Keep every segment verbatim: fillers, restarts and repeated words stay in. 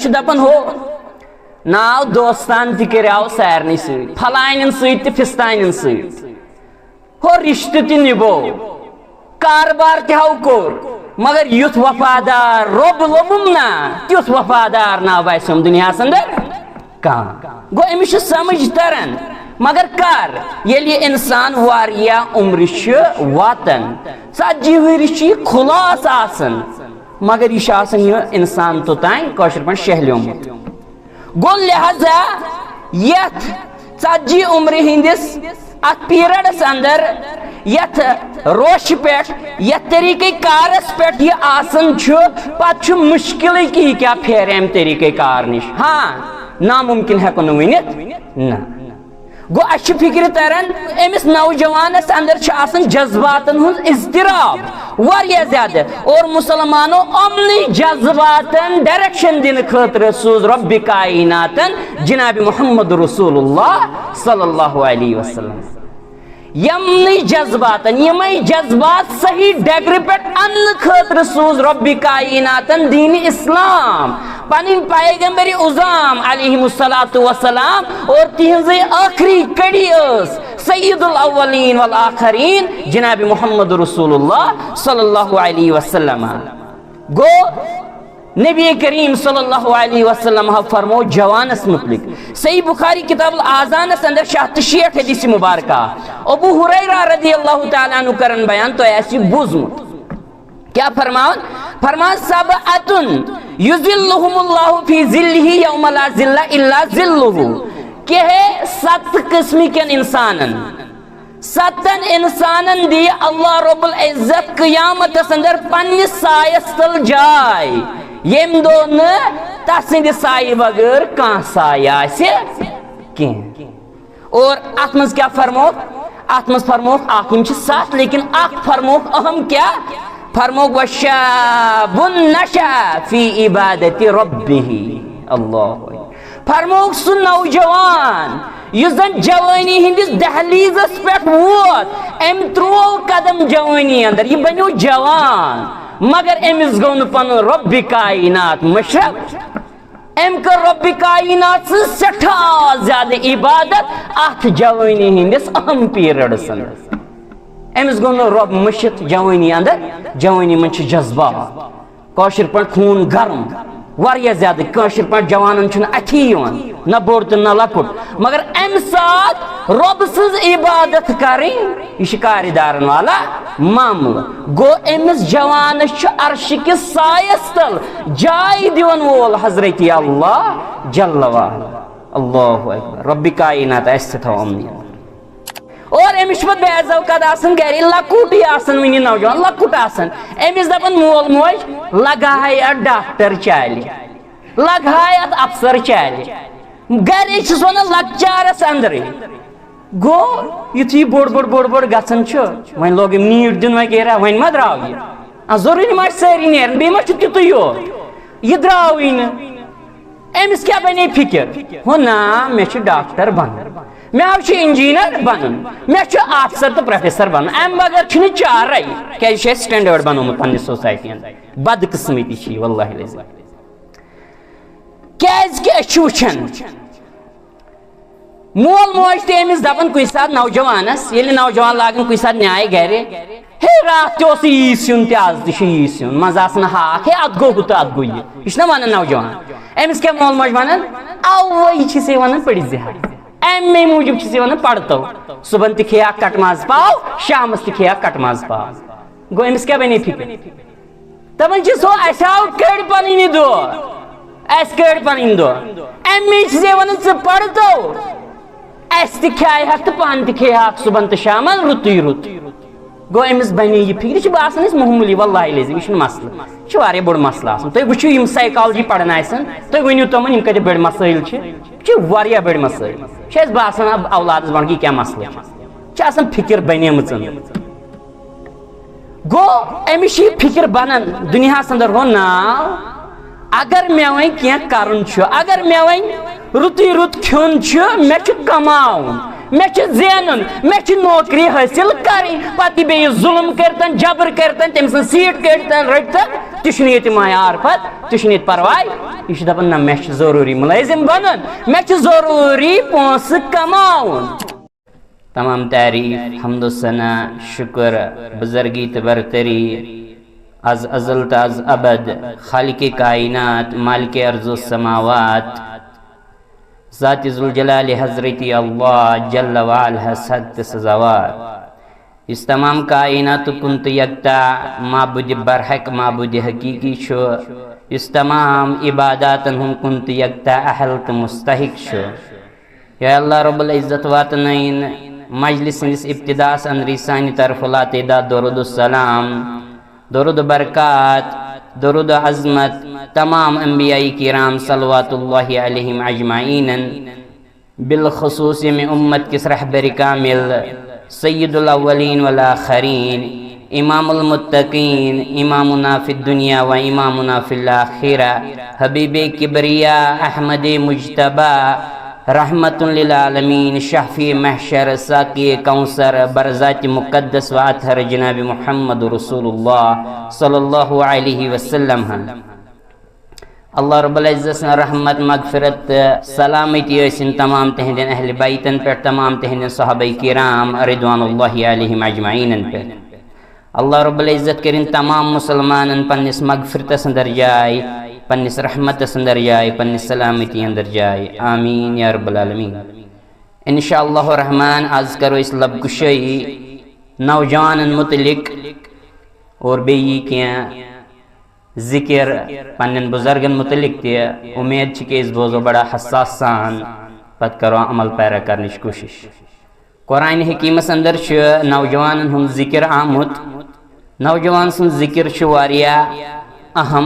چھِ دَپان ہو، ناو دوستان تہِ کٔرِو سارنٕے سۭتۍ، پھلانٮ۪ن سۭتۍ تہِ فِستانٮ۪ن سۭتۍ، ہو رِشتہٕ تہِ نِبو، کاربار تہِ ہاو کوٚر، مگر یُتھ وفادار رۄب لوٚبُم نا، تیُتھ وفادار نا باسیوم دُنیاہَس اندر کانٛہہ۔ گوٚو أمِس چھُ سمجھ تران، مگر کر؟ ییٚلہِ یہِ انسان واریاہ عمرِ چھُ واتان، ژتجی ؤری چھُ یہِ خلاص آسان، مگر یہِ چھُ آسان یہِ انسان توٚتام کٲشِر پٲٹھۍ شہلیومُت۔ گوٚو لہذا یتھ ژتجی عمرِ ہٕنٛدِس اتھ پیریڈس اندر، یتھ روشہِ پٮ۪ٹھ، یتھ طریقے کارس پٮ۪ٹھ یہِ آسان چھُ، پتہٕ چھُ مشکلٕے کہِ یہِ کیٛاہ پھیرِ امہِ طریقے کار نِش۔ ہاں، ناممکن ہٮ۪کو نہٕ ؤنِتھ، نہ۔ گوٚو، اسہِ چھِ فکرِ تران، أمِس نوجوانس اندر چھِ آسان جذباتن ہُنٛد اضطراب واریاہ زیادٕ، اور مسلمانو یِمنٕے جذباتن ڈائریکشن دِنہٕ خٲطرٕ سوٗز رۄبِ کائناتن جناب محمد رسول اللہ صلی اللہ علیہ وسلم۔ یِمنٕے جذباتن، یِمے جذبات صحیح ڈگرِ پٮ۪ٹھ اننہٕ خٲطرٕ سوٗز رۄبِ کائناتن دین اسلام، پنٕنۍ پیغمبر عظام علیہم الصلوۃ والسلام، اور تِہنٛزٕے ٲخری کڑی ٲس سید الاولین والآخرین جناب محمد رسول اللہ صلی اللہ علیہ وسلم۔ گوٚو، نبی کریم صلی اللہ علیہ وسلم ہا فرمو جوانس متعلق۔ صحیح بخاری کتاب الاذانس اندر شےٚ ہتھ تہٕ شیٹھ حدیث مبارکہ۔ ابو ہریرہ رضی اللہ تعالیٰ عنہ کرن بیان، تۄہہِ آسہِ یہِ بوٗزمُت۔ کیٛاہ فرماوان؟ فرمان، سبعة یظلهم الله في ظله يوم لا ظل إلا ظله۔ کینٛہہ ست قٕسمٕکٮ۪ن انسانن، ستن انسانن دی اللہ رب العزت قیامتس اندر پننہِ سایس تل جاے، ییٚمہِ دۄہ نہٕ تسٕنٛدِ سایہِ بغٲر کانٛہہ سایہِ آسہِ کینٛہہ۔ اور اتھ منٛز کیٛاہ فرمووُکھ؟ اتھ منٛز فرمووُکھ اکھ، یِم چھِ ستھ، لیکن اکھ فرمووُکھ اہم کیٛاہ؟ فرمووُکھ، وشاب نشا فی عبادت ربہ۔ اللہ اکبر۔ فرمووُکھ سُہ نوجوان یُس زن جوٲنی ہٕنٛدِس دہلیزس پٮ۪ٹھ ووت، أمۍ ترٛوو قدم جوٲنی اندر، یہِ بنیو جوان، مگر أمِس گوٚو نہٕ پنُن رۄبِ کائنات مشرف أمۍ کٔر رۄبِ کائنات سٕنٛز سٮ۪ٹھاہ زیادٕ عبادت اتھ جوٲنی ہٕنٛدِس اہم پیریڈس اندر۔ أمِس گوٚو نہٕ رۄب مٔشِتھ جوٲنی اندر۔ جوٲنی منٛز چھِ جذبات، کٲشِر پٲٹھۍ خوٗن گرم، واریاہ زیادٕ۔ کٲشِر پٲٹھۍ جوانن چھُنہٕ اَتھی یِوان، نہ بوٚڑ تہٕ نہ لۄکُٹ۔ مگر اَمہِ ساتہٕ رۄب سٕنٛز عبادت کرٕنۍ، یہِ چھُ کارِ دارن والا معاملہٕ۔ گوٚو، أمِس جوانس چھُ عرشہِ کِس سایس تل جاے دِوان وول حضرت اللہ جل وعلا۔ اللہ اکبر۔ رۄبِ کائنات آسہِ سٮ۪ٹھاہ اُمید۔ اور أمِس چھُ پتہٕ بعض اوقات آسان گرِ لۄکُٹٕے آسان، وُنہِ نوجوان لۄکُٹ آسان۔ أمِس دپان مول موج، لگہٕ ہاے اتھ ڈاکٹر چالہِ، لگہٕ ہاے اتھ افسر چالہِ۔ گرے چھُس ونان لۄکچارس اندرٕے۔ گوٚو، یُتھُے یہِ بوٚڑ بوٚڑ بوٚڑ بوٚڑ گژھان چھُ، وۄنۍ لوگ أمۍ نیٖٹ دیُن وغیرہ، وۄنۍ ما درٛاو یہِ؟ آ، ضروٗری ما چھِ سٲری نیران، بیٚیہِ ما چھُ تیُتُے یوت؟ یہِ درٛاوٕے نہٕ۔ أمِس کیٛاہ بنے فِکر؟ ہو نا، مےٚ چھُ ڈاکٹر بنُن، مےٚ حظ چھُ انجینر بنُن، مےٚ چھُ افسر تہٕ پروفیسر بنُن، امہِ بغٲر چھُنہٕ چارے۔ کیٛازِ، یہِ چھُ اَسہِ سٹینڈرڈ بنومُت پننہِ سوسایٹی ہُنٛد۔ بدقسمتی چھِ یہِ، واللہ العظیم۔ کیٛازِ کہِ أسۍ چھِ وٕچھان، مول موج تہِ أمِس دَپان کُنہِ ساتہٕ نوجوانَس، ییٚلہِ نوجوان لاگان کُنہِ ساتہٕ نیٛاے گَرِ، "ہے، راتھ تہِ اوس یی سیُن تہِ، آز تہِ چھُ یی سیُن، منٛزٕ آسان ہاکھ، ہے، اَتھ گوٚو ہُہ تہٕ اَتھ گوٚو یہِ۔" یہِ چھُنہ وَنان نوجوان۔ أمِس کیٛاہ مول موج وَنان؟ اَوَے چھِ سے وَنان، "پٔرِو زِ ہا۔" اَمے موٗجوٗب چھِ سے وَنان، "پَرتو۔" صُبحن تہِ کھیٚیہِ ہاکھ کَٹہٕ ماز پاو، شامَس تہِ کھیٚیہِ ہاکھ کَٹہٕ ماز پاو۔ گوٚو، أمِس کیٛاہ بَنے فِکر؟ دَپان چھِ، سو اَسہِ آو کٔڑۍ پَنٕنۍ یہِ دۄہ، اَسہِ کٔڑۍ پَنٕنۍ دۄہ۔ اَمے چھِ ژےٚ وَنان، ژٕ پَرتو، اَسہِ تہِ کھیٛاے ہَکھ تہٕ پانہٕ تہِ کھیٚیہِ ہاکھ صُبحن تہٕ شامَن، رُتُے رُت۔ گوٚو، أمِس بَنے یہِ فِکرِ، یہِ چھِ باسان اَسہِ معموٗلی، واللہ العظیم، یہِ چھُنہٕ مَسلہٕ، یہِ چھُ واریاہ بوٚڑ مَسلہٕ آسان۔ تُہۍ وٕچھِو، یِم سایکالجی پَران آسَن، تُہۍ ؤنِو تِمَن، یِم کۭتیٛاہ بٔڑۍ مَسٲیِل چھِ، یہِ چھِ واریاہ بٔڑۍ مَسٲیِل۔ چھِ اَسہِ باسان، اَولادَس برونٛٹھ کہِ کیٛاہ مَسلہٕ چھُ، چھِ آسان فِکِر بَنیمٕژ۔ گوٚو، أمِس چھِ یہِ فِکِر بَنان دُنیاہَس اَندَر، ہو نا، اگر مےٚ وۄنۍ کینٛہہ کَرُن چھُ، اگر مےٚ وۄنۍ رُتُے رُت کھیوٚن چھُ، مےٚ چھُ کَماوُن، مےٚ چھُ زینُن، مےٚ چھِ نوکری حٲصِل کَرٕنۍ، پَتہٕ یہِ بیٚیہِ ظُلُم کٔرۍتَن، جبر کٔرۍتَن، تٔمۍ سٕنٛز سیٖٹ کٔڑۍتَن، رٔٹۍتَن، تہِ چھُنہٕ ییٚتہِ معیار پتہٕ، تہِ چھُنہٕ ییٚتہِ پرواے۔ یہِ چھُ دپان، نہ، مےٚ چھُ ضروٗری مُلٲزِم بنُن، مےٚ چھُ ضروٗری پونٛسہٕ کماوُن۔ تمام تعریف، حمد و ثنا، شکر، بزرگی تہٕ برتری از ازل تہٕ از ابد خالق کائنات، مالک ارض و سماوات، ذات ذوالجلال حضرت اللہ جل وعلا ہس حد تہٕ سزاوار، یُس تمام کائنات کُن تہٕ یکتا معبود برحق، معبود حقیقی چھُ، یُس تمام عباداتن ہُنٛد کُن تہٕ یکتا اہل تہٕ مستحق چھُ۔ یا اللہ رب العزت، واتنٲیِن مجلس ہٕنٛدِس ابتداس اندری سانہِ طرفہٕ لاتعداد درود و سلام، درود و برکات، درود و عظمت تمام انبیاء کرام صلوات اللہ علیہم اجمعین، بالخصوص ییٚمہِ امت کِس رہبر کامل، سید الاولین والآخرین، امام المتقین، امامنا فی الدنیا و امامنا فی الاخرہ، حبیب کبریا، احمد مجتبی، رحمت للعالمین، شافی محشر، ساقی کوثر، برذات مقدس و اطہر جناب محمد رسول اللہ صلی اللہ علیہ وسلم ہن۔ اللہ رب العزت سٕنٛز رحمت، مغفرت تہٕ سلامتی ٲسِن تمام تِہنٛدٮ۪ن اہل بیتن پٮ۪ٹھ، تمام تِہنٛدٮ۪ن صحابہ کرام رضوان اللہ علیہم اجمعینن پٮ۪ٹھ۔ اللہ رب العزت کٔرِن تمام مسلمانن پننِس مغفرتس اندر جاے، پننِس رحمتس اندر جاے، پننِس سلامتی اندر جاے۔ آمین یا رب العالمین۔ انشاء اللہ الرحمن، آز کرو أسۍ لب کشٲیی نوجوانن متعلق اور بیٚیہِ کینٛہہ ذکر پننٮ۪ن بزرگن متعلق تہِ۔ امید چھِ کہ أسۍ بوزو بڑا حساس سان، پتہٕ کرو عمل پیرا کرنٕچ کوٗشش۔ قرآن حکیمس اندر چھُ نوجوانن ہُنٛد ذکر آمُت۔ نوجوان سُنٛد ذکر چھُ واریاہ اہم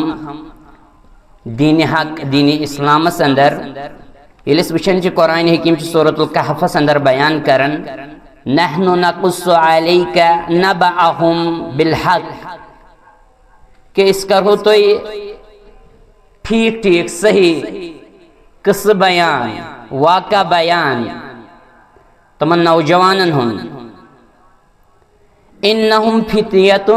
دین حق، دین اسلامس اندر۔ ییٚلہِ أسۍ وٕچھان چھِ، قرآن حکیم چھُ سورۃ الکہفس اندر بیان کران، "نحن نقص علیک نبأهم بالحق"، کہ أسۍ کرہو تۄہہِ ٹھیٖک ٹھیٖک صحیح قصہٕ بیان، واقعہ بیان تِمن نوجوانن ہُنٛد۔ "انہم فتیۃ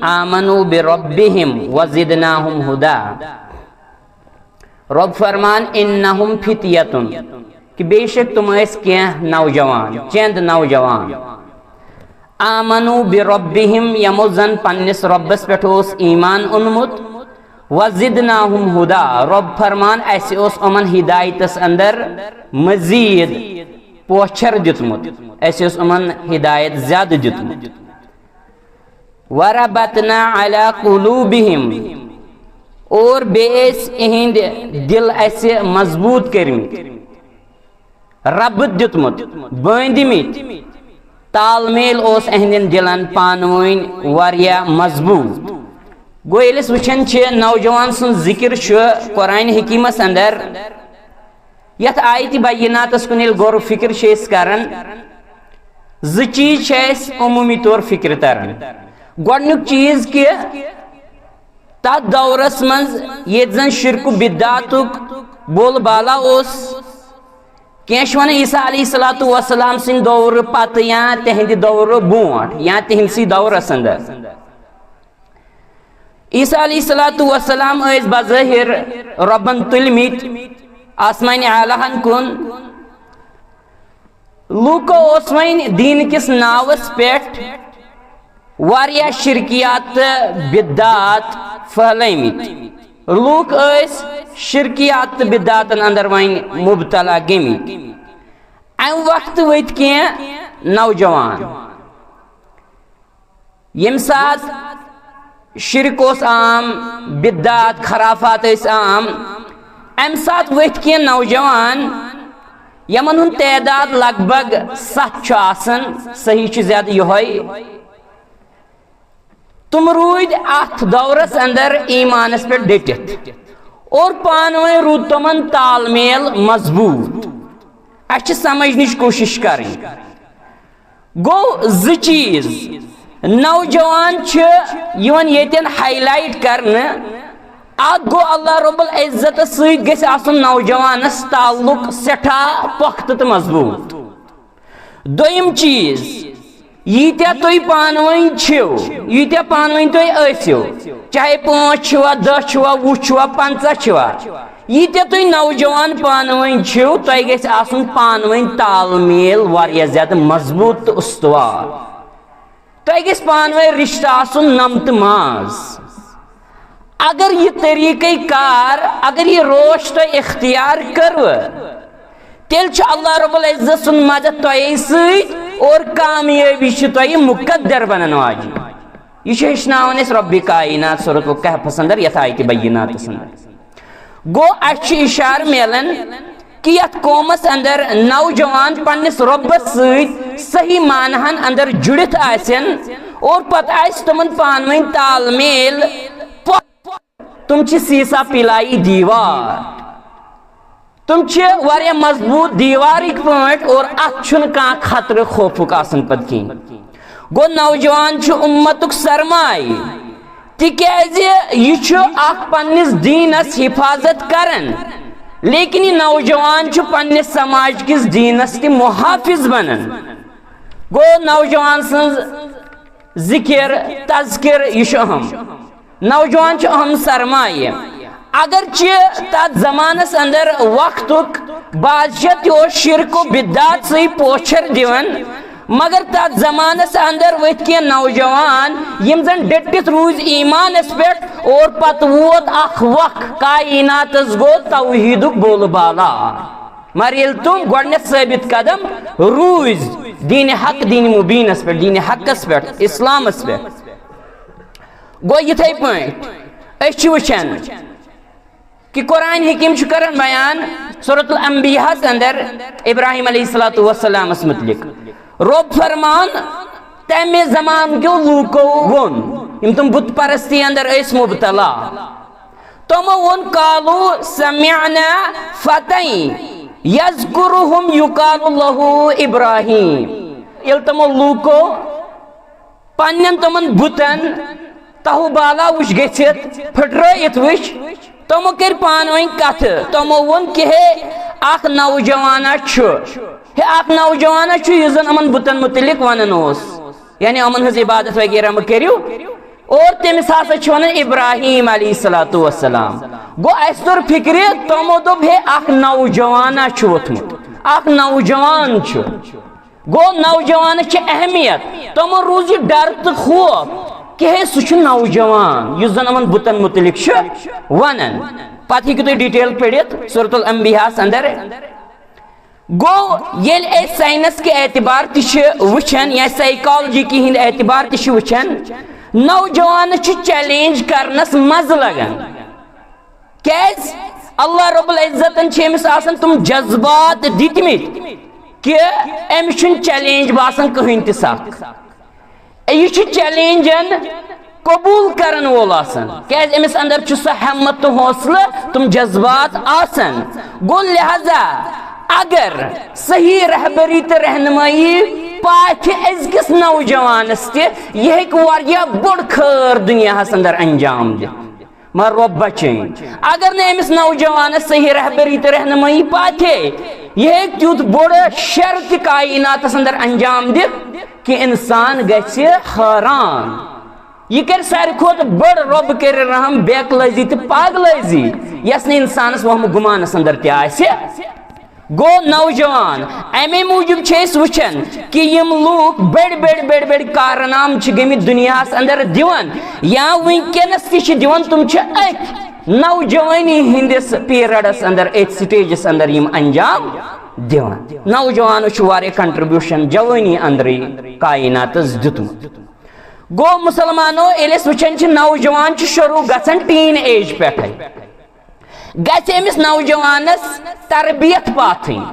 آمنوا بربہم وزدناہم ہدی"۔ رب فرمان، "انہم فتیۃ"، کہ بے شک تِم ٲسۍ کینٛہہ نوجوان، چند نوجوان۔ "آمنوا بربہم"، یِمو زن پننِس رۄبس پٮ۪ٹھ اوس ایمان اوٚنمُت۔ "وزدناہم ہدی"، رب فرمان، اسہِ اوس یِمن ہدایتس اندر مزید پوچھر دیُتمُت، اسہِ اوس یِمن ہدایت زیادٕ دیُتمُت۔ "وربطنا علی قلوبہم"، اور بیٚیہِ ٲسۍ یِہنٛدۍ دِل اسہِ مضبوٗط کٔرمٕتۍ، ربط دیُتمُت، بٲنٛدمٕتۍ۔ تال میل اوس اہندٮ۪ن دِلن پانہٕ ؤنۍ واریاہ مضبوٗط۔ گوٚو، ییٚلہِ أسۍ وٕچھان چھِ، نوجوان سُنٛد ذِکِر چھُ قرآن حکیٖمس اندر، یتھ آیتِ بیناتس کُن ییٚلہِ غور و فکر چھِ أسۍ کران، زٕ چیٖز چھِ اَسہِ عموٗمی طور فکرِ تران۔ گۄڈٕنیُک چیٖز کہِ تتھ دورس منٛز ییٚتہِ زن شرک و بدعتُک بول بالا اوس، کینٛہہ چھِ ونان عیسیٰ علیہ الصلوۃ والسلام سٕنٛدِ دورٕ پتہٕ یا تِہنٛدِ دورٕ برونٛٹھ یا تِہنٛدسٕے دورس اندر۔ عیسیٰ علیہ الصلوۃ والسلام ٲسۍ بظٲہر رۄبن تُلمٕتۍ آسمانِ اعلیٰ ہن کُن۔ لوٗکو اوس وۄنۍ دیٖن کِس ناوس پٮ۪ٹھ واریاہ شرکیات تہٕ بدعات پھٔہلٲومٕتۍ۔ لوٗکھ ٲسۍ شرکیات تہٕ بدعاتن اندر وۄنۍ مبتلا گٔمٕتۍ۔ امہِ وقتہٕ ؤتھۍ کینٛہہ نوجوان، ییٚمہِ ساتہٕ شرک اوس عام، بدعات، خرافات ٲسۍ عام، امہِ ساتہٕ ؤتھۍ کینٛہہ نوجوان، یِمن ہُنٛد تعداد لگ بگ ستھ چھُ آسان، صحیح چھُ زیادٕ یِہوٚے۔ تِم روٗدۍ اتھ دورس اندر ایمانس پٮ۪ٹھ ڈٔٹِتھ اور پانہٕ ؤنۍ روٗد تِمن تال میل مضبوٗط۔ اسہِ چھِ سمجھنٕچ کوٗشش کرٕنۍ۔ گوٚو زٕ چیٖز نوجوان چھِ یِوان ییٚتٮ۪ن highlight کرنہٕ۔ اکھ گوٚو، اللہ رب العزتس سۭتۍ گژھِ آسُن نوجوانس تعلق سٮ۪ٹھاہ پۄختہٕ تہٕ مضبوٗط۔ دوٚیِم چیٖز، ییٖتیٛاہ تُہۍ پانہٕ ؤنۍ چھِو، ییٖتیٛاہ پانہٕ ؤنۍ تُہۍ ٲسِو، چاہے پانٛژھ چھِوا، دَہ چھِوا، وُہ چھِوا، پنٛژاہ چھِوا، ییٖتیٛاہ تُہۍ نوجوان پانہٕ ؤنۍ چھِو، تۄہہِ گژھِ آسُن پانہٕ ؤنۍ تال میل واریاہ زیادٕ مضبوٗط تہٕ استوار۔ تۄہہِ گژھِ پانہٕ ؤنۍ رِشتہٕ آسُن نَم تہٕ ماز۔ اگر یہِ طریٖقے کار، اگر یہِ روش تۄہہِ اختیار کٔروٕ، تیٚلہِ چھُ اللہ رب العزت سُنٛد مدد تۄہے سۭتۍ اور کامیٲبی چھِ تۄہہِ مقدر بنن واجِنۍ۔ یہِ چھُ ہیٚچھناوان اَسہِ رۄبِ کائنات سورۃ الکہفس اندر، یتھ آیتِ بیناتس اندر۔ گوٚو، اَسہِ چھُ اِشارٕ میلان کہِ یتھ قومس اندر نوجوان پننِس رۄبس سۭتۍ صحیح معنہن اندر جُڑِتھ آسن اور پتہٕ آسہِ تِمن پانہٕ ؤنۍ تال میل، تِم چھِ سیٖسا پیلائی دیوار۔ تِم چھِ واریاہ مضبوٗط دیوارٕکۍ پٲٹھۍ اور اتھ چھُنہٕ کانٛہہ خطرٕ خوفُک آسان پتہٕ کِہیٖنۍ۔ گوٚو، نوجوان چھُ اُمتُک سرمایہِ، تِکیازِ یہِ چھُ اکھ پننِس دیٖنس حفاظت کران، لیکن یہِ نوجوان چھُ پننِس سماج کِس دیٖنس تہِ محافظ بنان۔ گوٚو، نوجوان سٕنٛز ذکر، تذکر، یہِ چھُ اہم۔ نوجوان چھُ اہم سرمایہِ۔ اگرچہِ تتھ زمانس اندر وقتُک بادشاہ تہِ اوس شرک و بدعت سۭتۍ پوچھر دِوان، مگر تتھ زمانس اندر ؤتھۍ کینٛہہ نوجوان، یِم زن ڈٔٹِتھ روٗزۍ ایمانس پٮ۪ٹھ، اور پتہٕ ووت اکھ وق، کائناتس گوٚو توحیدُک بول بالا۔ مگر ییٚلہِ تِم گۄڈٕنٮ۪تھ ثٲبت قدم روٗزۍ دین حق، دین مبینس پٮ۪ٹھ، دین حقس پٮ۪ٹھ، اسلامس پٮ۪ٹھ، گوٚو یِتھے پٲٹھۍ أسۍ چھِ وٕچھان کہِ قرآن حکیم چھُ کران بیان سورۃ الانبیاء ہس اندر ابراہیم علیہ الصلوۃ والسلامس متعلق۔ رۄب فرمان، تمہِ زمان کیو لوٗکو ووٚن، یِم تِم بت پرستی اندر ٲسۍ مبتلا، تِمو ووٚن، "قالوا سمعنا فتى يذكرهم يقال له إبراهيم"۔ ییٚلہِ تِمو لوٗکو پننٮ۪ن تِمن بُتن تہٕ بالا وٕچھ گٔژھِتھ، پھٕٹرٲیِتھ وٕچھ، تِمو کٔرۍ پانہٕ ؤنۍ کتھٕ۔ تِمو ووٚن کہِ ہے، اکھ نوجوانا چھُ، ہے، اکھ نوجوانا چھُ، یُس زن یِمن بُتن مُتعلق ونان اوس، یعنی یِمن ہٕنٛز عبادت وغیرہ مہٕ کٔرِو۔ اور تٔمِس ہسا چھِ ونان ابراہیم علیہ الصلوۃ والسلام۔ گوٚو، اسہِ توٚر فکرِ، تِمو دوٚپ، ہے، اکھ نوجوانا چھُ ووٚتھمُت، اکھ نوجوان چھُ۔ گوٚو، نوجوانس چھِ اہمیت۔ تِمن روٗز یہِ ڈر تہٕ خوف کہِ ہے، سُہ چھُ نوجوان، یُس زن یِمن بُتن مُتعلق چھُ ونان۔ پتہٕ ہیٚکِو تُہۍ ڈیٹیل پٔرِتھ سورۃ الانبیاء ہس اندر۔ گوٚو، ییٚلہِ أسۍ ساینس کہِ اعتبار تہِ چھِ وٕچھان یا سائیکالجی کہِ ہِنٛدۍ اعتبار تہِ چھِ وٕچھان، نوجوانس چھُ چیلنج کرنس مزٕ لگان۔ کیازِ؟ اللہ رب العزتن چھِ أمِس آسان تِم جذبات دِتمٕتۍ کہِ أمِس چھُنہٕ چیلنج باسان کٕہٕنۍ تہِ سخ۔ یہِ چھُ چیلنجن قبول کرن وول آسان، کیازِ أمِس اندر چھُ سُہ ہمت تہٕ حوصلہٕ، تِم جذبات آسان۔ گوٚو، لہذا اگر صحیح رہبری تہٕ رہنمٲیی پاتھِ أزکِس نوجوانس تہِ، یہِ ہیٚکہِ واریاہ بوٚڑ خٲر دُنیاہس اندر انجام دِتھ۔ مگر رۄب بچٲیِن۔ اگر نہٕ أمِس نوجوانس صحیح رہبری تہٕ رہنمٲیی پاتھے، یہِ ہیٚکہِ تیُتھ بوٚڑ شر تہِ کائناتس اندر انجام دِتھ کہِ انسان گژھِ حٲران۔ یہِ کرِ ساروی کھۄتہٕ بٔڑ، رۄب کرِ رحم، بے عقلٲزی تہٕ پاگلٲزی، یۄس نہٕ انسانس وہمہٕ گُمانس اندر تہِ آسہِ۔ گوٚو نوجوان، امے موٗجوٗب چھِ أسۍ وٕچھان کہِ یِم لوٗکھ بٔڑۍ بٔڑۍ بٔڑۍ بٔڑۍ کارنامہٕ چھِ گٔمٕتۍ دُنیاہس اندر دِوان یا وٕنکیٚنس تہِ چھِ دِوان، تِم چھِ أتھۍ نوجوانی ہٕنٛدِس پیریڈس اندر، أتھۍ سٹیجس اندر یِم انجام دِوان۔ نوجوانو چھُ واریاہ کنٹریبیوشن جوٲنی اندرٕے کائناتس دیُتمُت۔ گوٚو مسلمانو، ییٚلہِ أسۍ وٕچھان چھِ نوجوان چھِ شروع گژھان ٹین ایج پٮ۪ٹھے۔ گژھِ أمِس نوجوانس تربیت پاتھٕنۍ۔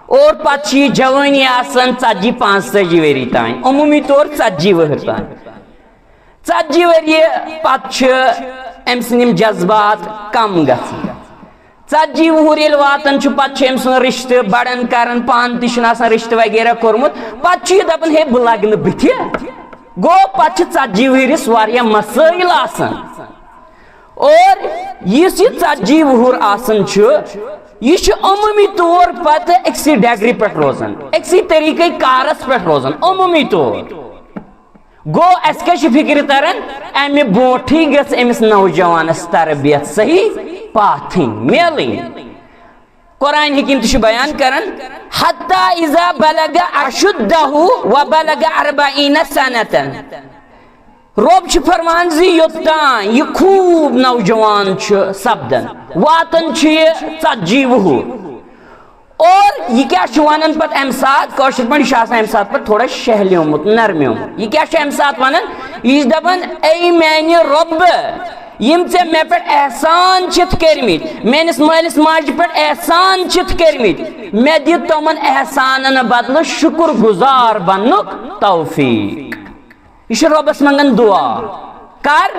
اور پتہٕ چھِ یہِ جوٲنی آسان ژتجی پانٛژتٲجی ؤری تام، عموٗمی طور ژتجی وُہُر تام۔ ژتجی ؤری پتہٕ چھِ أمۍ سٕنٛدۍ یِم جذبات کم گژھان۔ ژتجی وُہُر ییٚلہِ واتان چھُ، پتہٕ چھُ أمۍ سُنٛد رشتہٕ بڑان کران، پانہٕ تہِ چھُنہٕ آسان رشتہٕ وغیرہ کوٚرمُت، پتہٕ چھُ یہِ دپان، ہے، بہٕ لگہٕ نہٕ بٕتھِ۔ گوٚو، پتہٕ چھِ ژتجی ؤہرِس واریاہ مسٲیل آسان۔ اور یُس یہِ ژتجی وُہُر آسان چھُ، یہِ چھُ عموٗمی طور پتہٕ أکسٕے ڈگرِ پٮ۪ٹھ روزان، أکسٕے طریٖقے کارس پٮ۪ٹھ روزان عموٗمی طور۔ گوٚو، اَسہِ کیٛاہ چھِ فِکرِ تَران؟ اَمہِ برونٛٹھٕے گٔژھ أمِس نوجوانَس تربیت صحیح پاتھٕنۍ میلٕنۍ۔ قرآن حکیم تہِ چھُ بیان کران، "حتیٰ اذا بلغ اشدہ و بلغ اربعین سنتاً۔" رۄب چھُ فرمان زِ یوٚتام یہِ خوٗب نوجوان چھُ سپدان، واتان چھُ یہِ ژتجی وُہُر۔ اور یہِ کیٛاہ چھُ وَنان پَتہٕ اَمہِ ساتہٕ؟ کٲشِر پٲٹھۍ، یہِ چھُ آسان اَمہِ ساتہٕ پَتہٕ تھوڑا شہلیومُت، نرمیومُت۔ یہِ کیٛاہ چھُ اَمہِ ساتہٕ وَنان؟ یہِ چھُ دَپان، "اے میٛانہِ رۄبہٕ، یِم ژےٚ مےٚ پٮ۪ٹھ احسان چھِتھ کٔرمٕتۍ، میٛٲنِس مٲلِس ماجہِ پٮ۪ٹھ احسان چھِتھ کٔرمٕتۍ، مےٚ دِ تِمَن احسانَن بدلہٕ شُکُر گُزار بَننُک توفیٖق۔" یہِ چھُ رۄبَس منٛگان دُعا۔ کر؟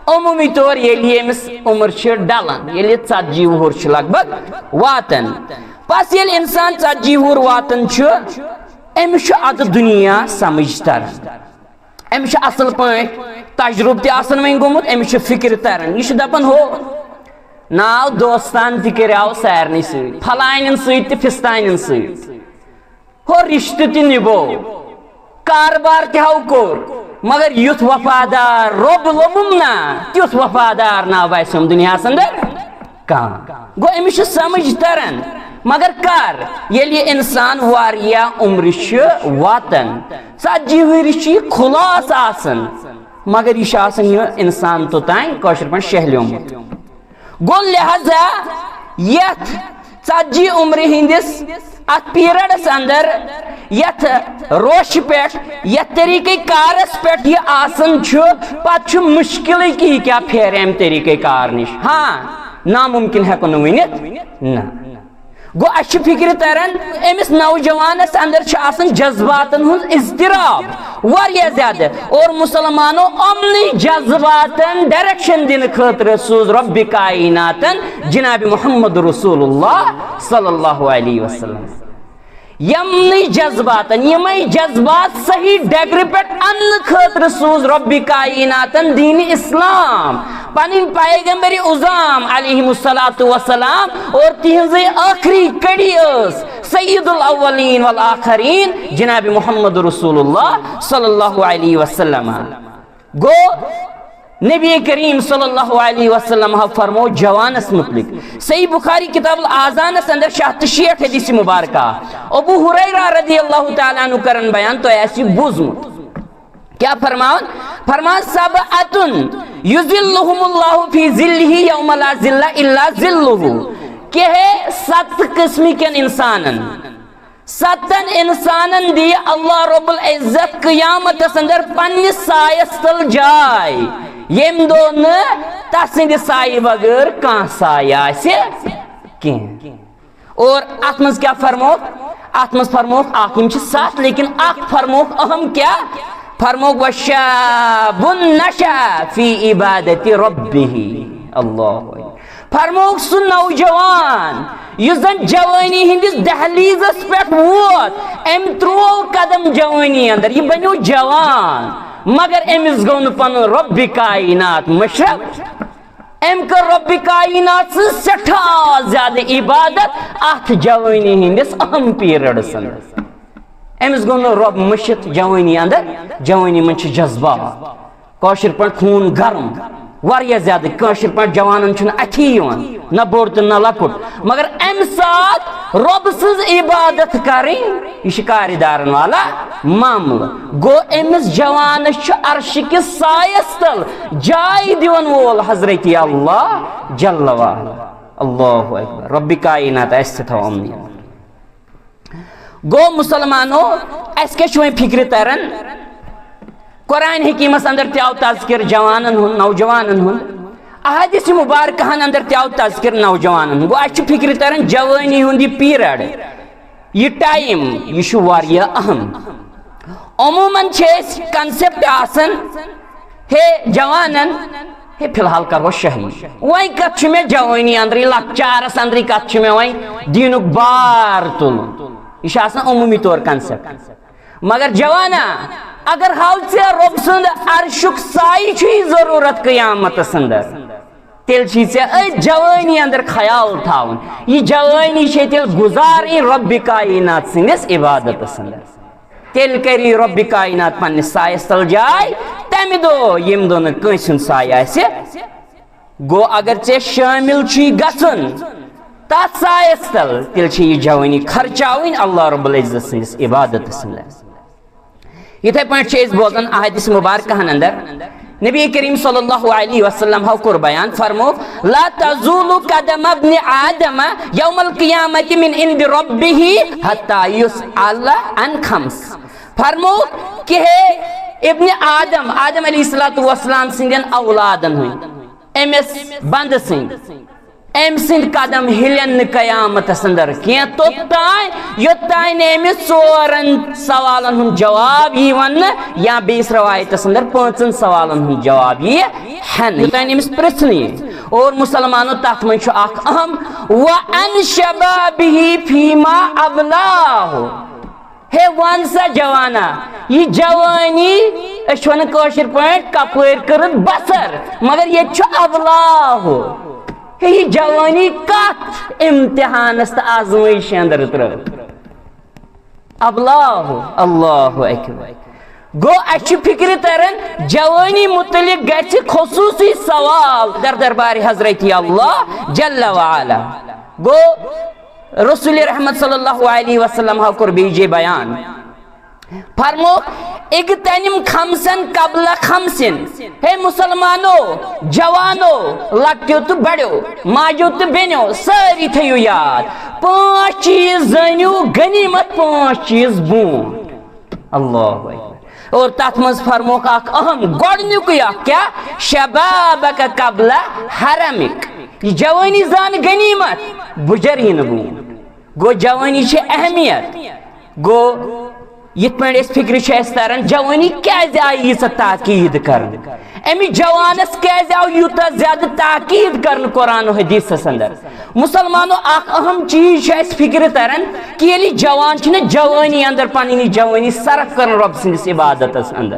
عموٗمی طور ییٚلہِ ییٚمِس عمر چھِ ڈلان، ییٚلہِ ژتجی وُہُر چھُ لگ بگ واتان۔ پس ییٚلہِ انسان ژتجی وُہُر واتان چھُ، أمِس چھُ ادٕ دُنیا سمجھ تران، أمِس چھُ اصل پٲٹھۍ تجربہٕ تہِ آسان وۄنۍ گوٚمُت، أمِس چھُ فکرِ تران، یہِ چھُ دپان، ہو، ناو دوستان تہِ کریاو سارنٕے سۭتۍ، پھلانٮ۪ن سۭتۍ تہِ فستانٮ۪ن سۭتۍ۔ ہو، رشتہٕ تہِ نِبو، کاربار تہِ ہاو کوٚر، مگر یُتھ وفادار رۄب لوٚبُم نا، تیُتھ وفادار نا باسیوم دُنیاہس اندر کانٛہہ۔ گوٚو، أمِس چھُ سمجھ تران، مگر کر؟ ییٚلہِ یہِ انسان واریاہ عمرِ چھُ واتان، ژتجی ؤری چھُ یہِ خلاص آسان، مگر یہِ چھُ آسان یہِ انسان توٚتام کٲشِر پٲٹھۍ شہلیومُت۔ گوٚو لہذا یتھ ژتجی عمرِ ہٕنٛدِس اتھ پیریڈس اندر یتھ روشہِ پٮ۪ٹھ، یتھ طریقہ کارس پٮ۪ٹھ یہِ آسان چھُ، پتہٕ چھُ مشکلٕے کہِ یہِ کیٛاہ پھیرِ امہِ طریقہ کار نِش۔ ہاں، ناممکن ہٮ۪کو نہٕ ؤنِتھ، نہ۔ گوٚو، اسہِ چھِ فکرِ تران، أمِس نوجوانس اندر چھُ آسان جذباتن ہُنٛد اضطراب واریاہ زیادٕ، اور مسلمانو یِمنٕے جذباتن ڈائریکشن دِنہٕ خٲطرٕ سوٗز رۄبِ کائناتن جناب محمد رسول اللہ صلی اللہ علیہ وسلم۔ یِمنٕے جذباتن، یِمے جذبات صحیح ڈگرِ پٮ۪ٹھ اننہٕ خٲطرٕ سوٗز رۄبِ کائناتن دین اسلام، پنٕنۍ پیغمبر عظام علیہ الصلوۃ والسلام، اور تِہنٛزٕے ٲخری کڑی ٲس سید الاولین والآخرین جناب محمد رسول اللہ صلی اللہ علیہ وسلم۔ گوٚو، نبی کریم صلی اللہ علیہ وسلم ہا فرمو جوانس متعلق۔ صحیح بخاری کتاب الاذانس اندر شیٚے ہتھ تہٕ شیٹھ حدیث مبارکہ۔ ابو ہریرہ رضی اللہ تعالیٰ عنہ کرن بیان، تۄہہِ آسہِ بوٗزمُت۔ کیٛاہ فرماوان؟ فرمان، "سبعة یظلهم اللہ فی ظلہ یوم لا ظل الا ظلہ۔" کیٛاہ ہے ست قسمٕکٮ۪ن انسانن، ستن انسانن دِیہِ اللہ رب العزت قیامتس اندر پننِس سایس تل جاے، ییٚمہِ دۄہ نہٕ تسٕنٛدِ سایہِ بغٲر کانٛہہ سایہِ آسہِ کینٛہہ۔ اور اتھ منٛز کیٛاہ فرموکھ؟ اتھ منٛز فرموکھ اکھ، یِم چھِ ستھ، لیکن اکھ فرموکھ اہم کیٛاہ؟ فرموکھ، "وشاب نشا فی عبادت ربہ۔" اللہ اکبر۔ فرموکھ سُہ نوجوان یُس زن جوانی ہٕنٛدِس دہلیزس پٮ۪ٹھ ووت، أمۍ ترٛوو قدم جوانی اندر، یہِ بنیو جوان، مگر أمِس گوٚو نہٕ پنُن رۄبِ کائنات مٔشرتھ۔ أمۍ کٔر رۄبِ کائنات سٕنٛز سٮ۪ٹھاہ زیادٕ عبادت اتھ جوانی ہٕنٛدِس اہم پیریڈس اندر۔ أمِس گوٚو نہٕ رۄب مٔشِتھ جوانی اندر، جوانی منٛز چھِ جذبات، کٲشِر پٲٹھۍ خوٗن گرم، واریاہ زیادٕ۔ کٲشِر پٲٹھۍ جوانن چھُنہٕ اَتھی یِوان، نہ بوٚڑ تہٕ نہ لۄکُٹ۔ مگر اَمہِ ساتہٕ رۄب سٕنٛز عبادت کرٕنۍ، یہِ چھِ کارِ دارن والا معاملہٕ۔ گوٚو، أمِس جوانس چھُ عرشہِ کِس سایس تل جاے دِوان وول حضرت اللہ جل وعلا۔ اللہ اکبر۔ رۄبِ کائنات آسہِ تھاو امنی۔ گوٚو مسلمانو، اَسہِ کیٛاہ چھُ وۄنۍ فِکرِ تران؟ قرآن حکیٖمس اندر تہِ آو تذکر جوانن ہُنٛد، نوجوانن ہُنٛد۔ احادیث مبارکہن اندر تہِ آو تذکر نوجوانن ہُنٛد۔ گوٚو، اَسہِ چھُ فِکرِ تران جوٲنی ہُنٛد یہِ پیریڈ، یہِ ٹایم، یہِ چھُ واریاہ اہم۔ عموماً چھِ أسۍ concept آسان، ہے جوانن، ہے، فی الحال کرو شٲہی۔ وۄنۍ کتھ چھُ مےٚ جوٲنی اندرٕے، لۄکچارس اندرٕے کتھ چھُ مےٚ وۄنۍ دیٖنُک بار تُلُن؟ یہِ چھُ آسان عموٗمی طور concept۔ مگر جوانا، اگر ہاو ژےٚ رۄب سُنٛد عرشُک سایہِ چھُے ضروٗرت قیامتس اندر، تیٚلہِ چھُے ژےٚ أتھۍ جوٲنی اندر خیال تھاوُن۔ یہِ جوٲنی چھے تیٚلہِ گُزارٕنۍ رۄبِ کائنات سٕنٛدِس عبادتس اندر۔ تیٚلہِ کَری رۄبِ کاینات پننِس سایَس تَل جاے تَمہِ دۄہ، ییٚمہِ دۄہ نہٕ کٲنٛسہِ ہُنٛد سایہِ آسہِ۔ گوٚو، اگر ژےٚ شٲمِل چھُے گژھُن تَتھ سایَس تَل، تیٚلہِ چھِ یہِ جوٲنی خرچاوٕنۍ اللہ رب العزت سٕنٛدِس عبادتَس اندر۔ یِتھَے پٲٹھۍ چھِ أسۍ بوزان احادیث مبارکہن اندر، نبی کریم صلی اللہ علیہ وسلم ہو کوٚر بیان، فرمو، "لا تزول قدم ابن آدم یوم القیامت من عند ربہ حتی یسأل عن خمس۔" فرمو کہ ہے ابن آدم، آدم علیہ الصلوۃ والسلام سٕنٛدٮ۪ن اولادن ہٕنٛدۍ، أمِس بندٕ سٕنٛدۍ، أمۍ سٕنٛدۍ قدم ہِلن نہٕ قیامتس اندر کینٛہہ توٚتام، یوٚتام نہٕ أمِس ژورن سوالن ہُنٛد جواب یی وننہٕ، یا بیٚیِس روایتس اندر پانٛژن سوالن ہُنٛد جواب یی ہٮ۪نہٕ، یوٚتام نہٕ أمِس پرژھنہٕ یی۔ اور مسلمانو، تتھ منٛز چھُ اکھ اہم، "وعن شبابہ فیما ابلاہ۔" ہے وَن سا جوانا، یہِ جوٲنی، أسۍ چھِ وَنان کٲشِر پٲٹھۍ، کَپٲرۍ کٔرٕتھ بَسَر، مگر ییٚتہِ چھُ اَبلاہُ۔ ہے، یہِ جوٲنی کَتھ اِمتِحانَس تہٕ آزمٲیشہِ اَندَر ترٛٲو؟ اَبلاہُ، اللہ اکبر۔ گوٚو، اَسہِ چھِ فِکرِ تَران، جوٲنی مُتعلِق گژھِ خصوٗصی سوال در دربارِ حضرت اللہ جل وعلا۔ گوٚو، رسول رحمت صلی اللہ علیہ وسلم ہا کوٚر بیٚیہِ جے بیان۔ فرمووُکھ، "اغتنم خمسن قبل خمسن۔" ہے مسلمانو، جوانو، لۄکٹیو تہٕ بڑیو، ماجیو تہٕ بیٚنیو، سٲری تھٲیِو یاد، پانٛژھ چیٖز زٲنِو غنیٖمت، پانٛژھ چیٖز برونٛٹھ۔ اللہ اکبر۔ اور تتھ منٛز فرمووُکھ اکھ اہم گۄڈٕنیُکُے اکھ، کیٛاہ؟ "شبابک قبل حرمک۔" یہِ جوٲنی زان غنیٖمت، بُجر یی نہٕ برونٛٹھ۔ گوٚو، جوٲنی چھِ اہمیت۔ گوٚو، یِتھ پٲٹھۍ أسۍ فِکرِ چھِ اَسہِ تَران، جوٲنی کیٛازِ آیہِ ییٖژاہ تاکیٖد کرنہٕ؟ أمِس جوانَس کیٛازِ آو یوٗتاہ زیادٕ تاکیٖد کرنہٕ قرآن و حدیثس اندر؟ مسلمانو، اکھ اہم چیٖز چھُ اَسہِ فِکرِ تَران کہِ ییٚلہِ جوان چھِ نہ جوٲنی اندر پنٕنۍ یہِ جوٲنی صرف کران رۄب سٕنٛدِس عبادتس اندر۔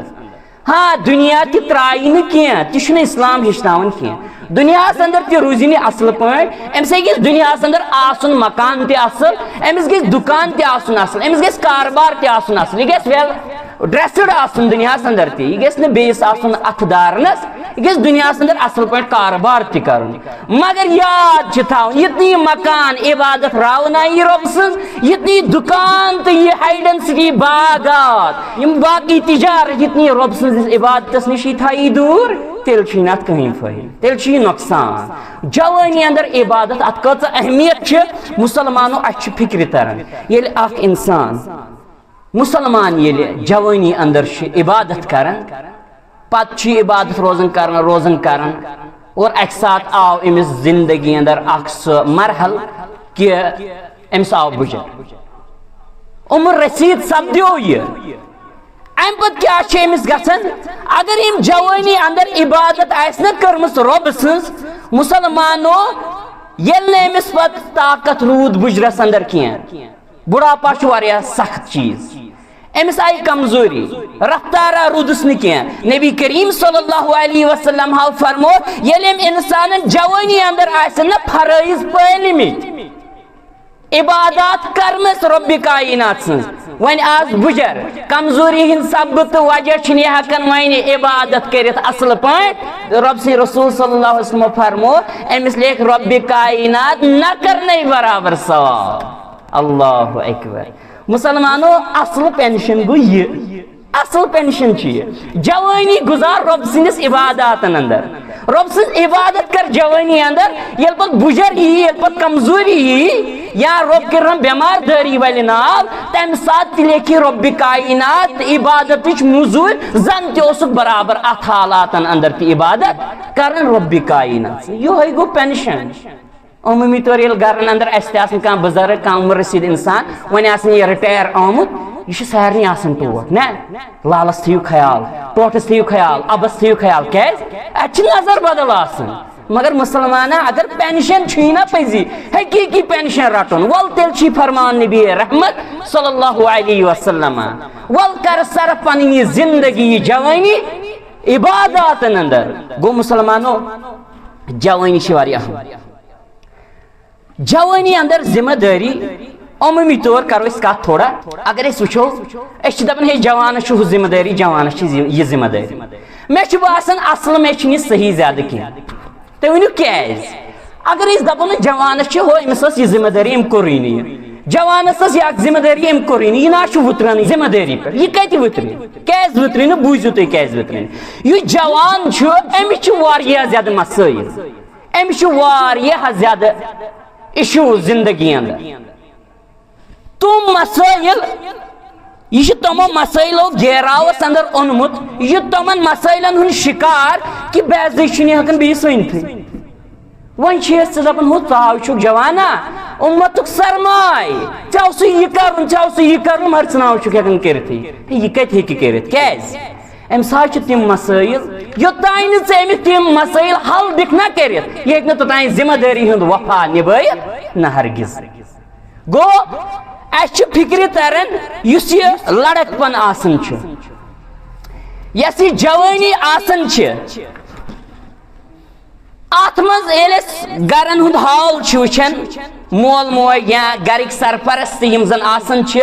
ہاں، دُنیا تہِ ترٛایہِ نہٕ کینٛہہ، تہِ چھُنہٕ اسلام ہیٚچھناوان کینٛہہ۔ دُنیاہس اندر تہِ روٗزِ نہٕ اصل پٲٹھۍ، أمِس گژھِ دُنیاہس اندر آسُن مکان تہِ اصل، أمِس گژھِ دُکان تہِ آسُن اصل، أمِس گژھِ کاربار تہِ آسُن اصل، یہِ گژھِ well dressed آسُن دُنیاہس اندر تہِ، یہِ گژھِ نہٕ بیٚیِس آسُن اتھٕ دارنس، یہِ گژھِ دُنیاہس اندر اصل پٲٹھۍ کاربار تہِ کرُن۔ مگر یاد چھِ تھاوُن، یُتھ نہٕ یہِ مکان عبادت راوناوِ رۄب سٕنٛز، یُتھ نہٕ یہِ دُکان تہٕ یہِ hide and seek باغات، یِم باقٕے تجارت، یُتھ نہٕ یہِ رۄب سٕنٛزِس عبادتس نِش یہِ تھایہِ دوٗر، تیٚلہِ چھُے نہٕ اتھ کٕہٕنۍ فٲیدٕ، تیٚلہِ چھُ یہِ نۄقصان۔ جوٲنی اندر عبادت، اتھ کۭژاہ اہمیت چھِ، مسلمانو، اسہِ چھِ فکرِ تران۔ ییٚلہِ اکھ انسان، مسلمان ییٚلہِ جوٲنی اندر چھُ عبادت کران، پتہٕ چھُ یہِ عبادت روزان کران، روزان کران، اور اکہِ ساتہٕ آو أمِس زندگی اندر اکھ سُہ مرحلہٕ کہِ أمِس آو بُجر۔ عمر رسیٖد سپدیو یہِ۔ امہِ پتہٕ کیٛاہ چھُ أمِس گژھان؟ اگر أمۍ جوٲنی اندر عبادت آسہِ نہ کٔرمٕژ رۄب سٕنٛز، مسلمانو، ییٚلہِ نہٕ أمِس پتہٕ طاقت روٗد بُجرس اندر کینٛہہ، بُڑھاپا چھُ واریاہ سخت چیٖز۔ أمِس آیہِ کمزوری، رفتارا روٗدُس نہٕ کینٛہہ۔ نبی کریم صلی اللہ علیہ وسلم ہاو فرمو، ییٚلہِ أمۍ انسانن جوٲنی اندر آسن نہ فرٲیض پٲلمٕتۍ، عبادات کرمٕژ رۄبِ کاینات سٕنٛز، وۄنۍ آس بُجر، کمزوری ہٕنٛدۍ سببہٕ تہٕ وجہ چھُنہٕ یہِ ہٮ۪کان وۄنۍ عبادت کٔرِتھ اصل پٲٹھۍ۔ رۄب سٕنٛدۍ رسول صلی اللہ علیہ وسلم فرمو، أمِس لیکھ رۄبِ کاینات نہ کرنے برابر ثواب۔ اللہ اکبر۔ مسلمانو، اصل پینشن گوٚو یہِ، اصل پینشن چھُ یہِ۔ جوٲنی گُزار رۄب سٕنٛدِس عباداتن اندر۔ رۄب سٕنٛز عبادت کر جوٲنی اندر، ییٚلہِ پتہٕ بُجر یی، ییٚلہِ پتہٕ کمزوری یی، یا رۄب کٔرِنم بٮ۪مار دٲری والہِ ناو، تمہِ ساتہٕ تہِ لیکھِ رۄبِ کاینات عبادتٕچ مٔزوٗرۍ، زن تہِ اوسُکھ برابر اتھ حالاتن اندر تہِ عبادت کران رۄبِ کاینات۔ یِہوٚے گوٚو پینشن۔ عموٗمی طور ییٚلہِ گرن اندر اَسہِ تہِ آسن کانٛہہ بُزرگ، کانٛہہ عمر رسیٖد انسان، وۄنۍ آسن یہِ retire آمُت، یہِ چھُ سارنٕے آسان ٹوٹھ، نہ؟ لالس تھٲیِو خیال، ٹوٹھس تھٲیِو خیال، اَبس تھٲیِو خیال، کیٛازِ؟ اَتہِ چھِ نظر بدل آسان۔ مگر مسلمانہ، اگر پینشن چھُے نہ پٔزی، حقیٖقی پینشن رٹُن، وَل تیٚلہِ چھُے فرمان نبی رحمت صلی اللہ علیہ وسلم، وَل کر صرف پنٕنۍ یہِ زندگی، یہِ جوٲنی عباداتن اندر۔ گوٚو مسلمانو، جوٲنی چھِ واریاہ اہم۔ جوٲنی اندر ذمہ دٲری، عموٗمی طور کرو أسۍ کتھ تھوڑا۔ اگر أسۍ وٕچھو، أسۍ چھِ دپان، ہے، جوانس چھُ ہُہ ذمہٕ دٲری، جوانس چھِ یہِ ذمہٕ دٲری۔ مےٚ چھُ باسان، اصل مےٚ چھُنہٕ یہِ صحیح زیادٕ کینٛہہ۔ تُہۍ ؤنِو کیٛازِ؟ اگر أسۍ دپو نہٕ، جوانس چھِ ہُہ، أمِس ٲس یہِ ذمہٕ دٲری، أمۍ کوٚرُے نہٕ یہِ۔ جوانس ٲس یہِ اکھ ذمہٕ دٲری، أمۍ کوٚرُے نہٕ۔ یہِ نہ چھُ وُتران ذمہٕ دٲری پٮ۪ٹھ۔ یہِ کتہِ وُترِ؟ کیٛازِ وُترِ نہٕ؟ بوٗزِو تُہۍ کیٛازِ وُترِ نہٕ۔ یُس جوان چھُ، أمِس چھِ واریاہ زیادٕ مسٲیِل۔ أمِس چھِ واریاہ زیادٕ issues زندگی اندر۔ تِم مسٲیِل، یہِ چھُ تِمو مسٲیِلو گیراوس اندر اوٚنمُت، یہِ چھُ تِمن مسٲیِلن ہُنٛد شِکار کہِ بے عزتی چھُنہٕ یہِ ہٮ۪کان بیٚیِس ؤنتھٕے۔ وۄنۍ چھِ أسۍ ژٕ دپان، ہُہ ژاو چھُکھ جوانا، اُمتُک سرمایہِ، ژےٚ اوسُے یہِ کرُن، ژےٚ اوسُے یہِ کرُن، مگر ژٕ نہ چھُکھ ہٮ۪کان کٔرِتھٕے۔ ہے، یہِ کتہِ ہیٚکہِ کٔرِتھ؟ کیٛازِ؟ أمِس حظ چھِ تِم مسٲیِل، یوٚتام نہٕ ژٕ أمِس تِم مسٲیِل حل دِکھ نہ کٔرِتھ، یہِ ہیٚکہِ نہٕ توٚتام ذمہٕ دٲری ہُنٛد وفا نِبٲیِتھ، نہ ہرگز۔ گوٚو، اَسہِ چھُ فِکرِ تران، یُس یہِ لڑکپن آسان چھُ، یۄس یہِ جوٲنی آسان چھِ، اتھ منٛز ییٚلہِ أسۍ گرن ہُنٛد حال چھِ وٕچھان، مول موج یا گرٕکۍ سرپرست یِم زن آسان چھِ،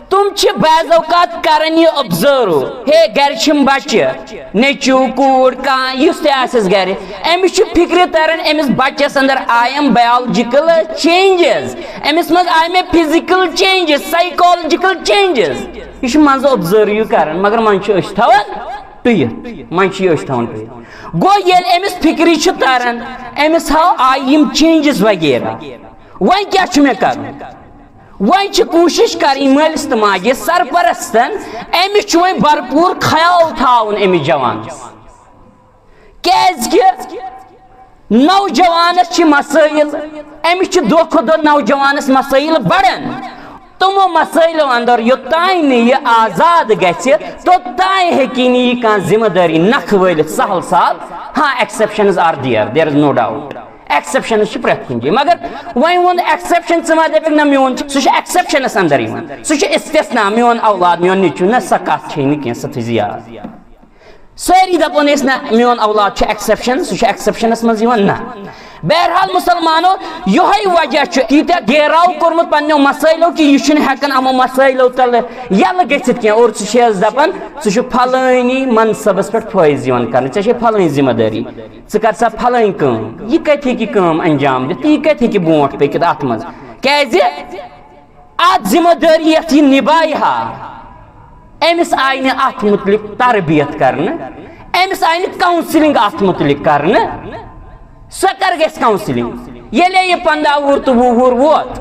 تِم چھِ بعض اوقات کران یہِ observe، ہے، گرِ چھِم بچہِ، نیٚچوٗ، کوٗر، کانٛہہ یُس تہِ آسٮ۪س گرِ، أمِس چھُ فِکرِ تران، أمِس بچس اندر آیم biological changes، أمِس منٛز آیہِ مےٚ physical changes، psychological changes۔ یہِ چھُ منٛزٕ observe یہِ کران، مگر منٛزٕ چھِ أچھ تھاوان ٹُیِتھ، منٛزٕ چھِ یہِ أچھ تھاوان ٹُیِتھ۔ گوٚو، ییٚلہِ أمِس فِکرِ چھُ تران، أمِس ہاو آیہِ یِم changes وغیرہ۔ وۄنۍ کیٛاہ چھُ مےٚ کرُن؟ وۄنۍ چھِ کوٗشِش کرٕنۍ مٲلِس تہٕ ماجہِ سرپرستن، أمِس چھُ وۄنۍ بھرپوٗر خیال تھاوُن أمِس جوانس۔ کیازِ کہِ نوجوانس چھِ مسٲیِل، أمِس چھِ دۄہ کھۄتہٕ دۄہ نوجوانس مسٲیِل بڑان۔ تِمو مسٲیلو اندر یوٚتام نہٕ یہِ آزاد گژھِ، توٚتام ہیٚکہِ نہٕ یہِ کانٛہہ ذمہٕ دٲری نکھٕ وٲلِتھ سہل سہل۔ ہاں، exceptions are there، there is no doubt۔ Exceptions چھِ پرٛٮ۪تھ کُنہِ جایہِ۔ مگر وۄنۍ ووٚن exception، ژٕ ما دَپکھ نہ میون چھُ، سُہ چھُ exceptionس اندر یِوان۔ سُہ چھُ استثنا، میون اولاد، میون نیٚچوٗ، نہ، سۄ کتھ چھے نہٕ کینٛہہ، سۄ تھٲیزِ یاد۔ سٲری دپون أسۍ، نہ، میون اولاد چھُ exception، سُہ چھُ exceptionس منٛز یِوان، نہ۔ بہرحال مسلمانو، یِہوٚے وجہ چھُ ییٖتیٛاہ گیراو کوٚرمُت پننیو مسٲیلو کہِ یہِ چھُنہٕ ہٮ۪کان یِمو مسٲیلو تلہٕ یلہٕ گٔژھِتھ کینٛہہ۔ اور ژٕ چھِ اَسہِ دپان، ژٕ چھُکھ فلٲنی منصبس پٮ۪ٹھ فٲیض یِوان کرنہٕ، ژےٚ چھے فلٲنۍ ذمہٕ دٲری، ژٕ کر سا فلٲنۍ کٲم۔ یہِ کتہِ ہیٚکہِ کٲم انجام دِتھ تہٕ یہِ کتہِ ہیٚکہِ برونٛٹھ پٔکِتھ اتھ منٛز؟ کیازِ؟ اتھ ذمہٕ دٲری یتھ یہِ نبایہِ ہا، أمِس آیہِ نہٕ اتھ مُتعلق تربیت کرنہٕ، أمِس آیہِ نہٕ counselling اتھ مُتعلق کرنہٕ۔ سۄ کر گژھِ counselling؟ ییٚلے یہِ پنٛداہ وُہُر تہٕ وُہ وُہُر ووت،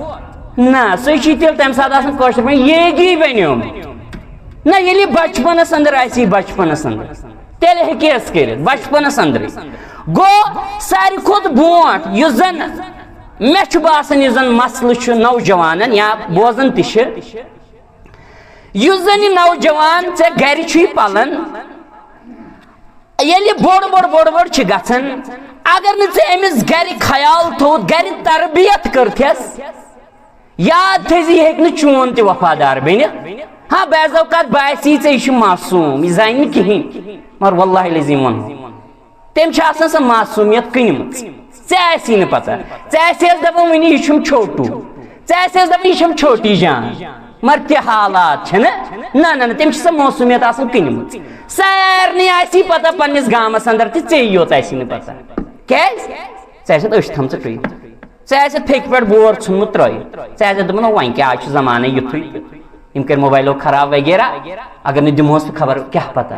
نہ، سُہ چھُ تیٚلہِ تمہِ ساتہٕ آسان کٲشِر پٲٹھۍ ییگی بنیومُت۔ نہ، ییٚلہِ یہِ بچپنس اندر آسہِ، یہِ بچپنس اندر، تیٚلہِ ہیٚکہِ یہِ کٔرِتھ بچپنس اندرٕے۔ گوٚو، ساروی کھۄتہٕ برونٛٹھ یُس زن مےٚ چھُ باسان، یُس زن مسلہٕ چھُ نوجوانن یا بوزان تہِ چھِ، یُس زن یہِ نوجوان ژےٚ گرِ چھُے پلان، ییٚلہِ بوٚڑ بوٚڑ بوٚڑ بوٚڑ چھُ گژھان، اگر نہٕ ژےٚ أمِس گرِ خیال تھوٚوُتھ، گرِ تربیت کٔرتھس، یاد تھٲیزِ، یہِ ہیٚکہِ نہٕ چون تہِ وفادار بٔنِتھ۔ ہاں، بعض اوقات باسی ژےٚ یہِ چھُ معصوم، یہِ زانہِ نہٕ کِہیٖنۍ، مگر واللہ العظیم ونہو، تٔمۍ چھِ آسان سۄ معصوٗمیت کٕنمٕژ۔ ژےٚ آسی نہٕ پتہ، ژےٚ آسہِ ہس دپان وُنہِ یہِ چھُم چھوٹوٗ، ژےٚ آسہِ ہس دپان یہِ چھَم چھوٹی جان، مگر تہِ حالات چھِنہٕ۔ نہ، نہ، نہ، تٔمۍ چھِ سۄ معصوٗمیت آسان کٕنمٕژ۔ سارنٕے آسی پتہ پننِس گامس اندر تہِ، ژےٚ یوت آسی نہٕ پتہ۔ کیازِ؟ ژےٚ آسہِ أچھ تھٲمژٕ ٹُیِتھ۔ ژےٚ آسہِ پھیٚکہِ پٮ۪ٹھ بور ژھُنمُت ترٲیِتھ۔ ژےٚ آسہِ دَپان، وۄنۍ کیٛاہ، آز چھُ زمانَے یُتھُے تہٕ یِم کٔرۍ موبایلو خراب وغیرہ، اگر نہٕ دِمہوس تہٕ خبر کیٛاہ پتہ۔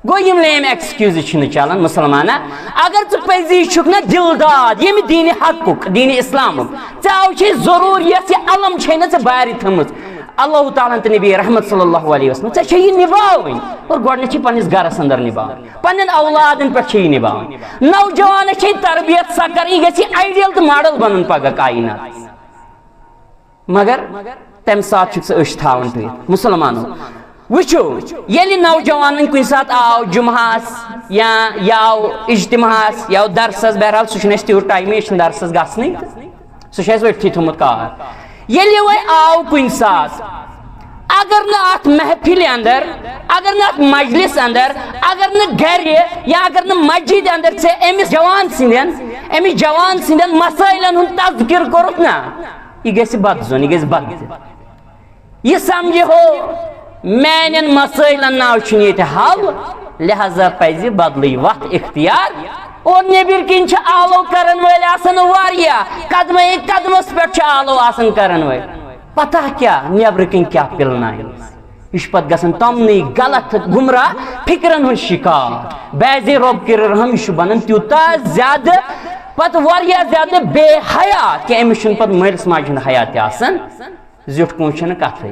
گوٚو، یِم lame excuses چھِنہٕ چلان مُسلمانہ۔ اگر ژٕ پٔزی چھُکھ نہ دِل داد ییٚمہِ دیٖنِ حقُک، دیٖنِ اِسلامُک، ژےٚ آو چھے ضروٗر، یۄس یہِ علم چھے نہ ژےٚ بارِ تھٲمٕژ، اللہ تعالیٰ ہن تہٕ نبی رحمت صلی اللہ علیہ وسلم، ژےٚ چھے یہِ نِباوٕنۍ۔ اور گۄڈٕنیتھ چھے پننِس گرس اندر نِباوٕنۍ، پننٮ۪ن اولادن پٮ۪ٹھ چھے یہِ نِباوٕنۍ۔ نوجوانس چھے تربیت سۄ کرٕنۍ، یہِ گژھِ ideal تہٕ model بنُن پگاہ کائنات۔ مگر تمہِ ساتہٕ چھُکھ ژٕ أچھ تھاوان ٹُیِتھ۔ مُسلمانو، وٕچھِو، ییٚلہِ نوجوان وۄنۍ کُنہِ ساتہٕ آو جمعہس یا یہِ آو اجتماعس یا آو درسس، بہرحال سُہ چھُنہٕ اَسہِ تیوٗت ٹایمٕے، أسۍ چھِنہٕ درسس گژھنٕے، سُہ چھُ اَسہِ ؤتھتھٕے تھوٚمُت کار۔ ییٚلہِ یہِ وۄنۍ آو کُنہِ ساتہٕ، اگر نہٕ اتھ محفلہِ اندر، اگر نہٕ اتھ مجلس اندر، اگر نہٕ گرِ یا اگر نہٕ مسجد اندر ژےٚ أمِس جوان سٕنٛدٮ۪ن، أمِس جوان سٕنٛدٮ۪ن مسٲیلن ہُنٛد تذکر کوٚرُتھ نا، یہِ گژھِ بدظن، یہِ گژھِ بد۔ یہِ سمجھِ ہو، میانٮ۪ن مسٲیلن ناو چھُنہٕ ییٚتہِ حل، لہذا پزِ بدلٕے وتھ اختیار۔ اور نیبر کِنۍ چھِ آلو کرن وٲلۍ آسان واریاہ، قدمے قدمس پٮ۪ٹھ چھِ آلو آسان کرن وٲلۍ۔ پتہ کیٛاہ، نیبرٕ کِنۍ کیٛاہ پِلناوِ؟ یہِ چھُ پتہٕ گژھان تمنٕے غلط گمراہ فکرن ہُنٛد شکار۔ بعضے رۄب کٔرِن رحم، یہِ چھُ بنان تیوٗتاہ زیادٕ، پتہٕ واریاہ زیادٕ بے حیا کہِ أمِس چھُنہٕ پتہٕ مٲلِس ماجہِ ہُنٛد حیا تہِ آسان۔ زیُٹھ کٲنٛسہِ چھَنہٕ کَتھٕے۔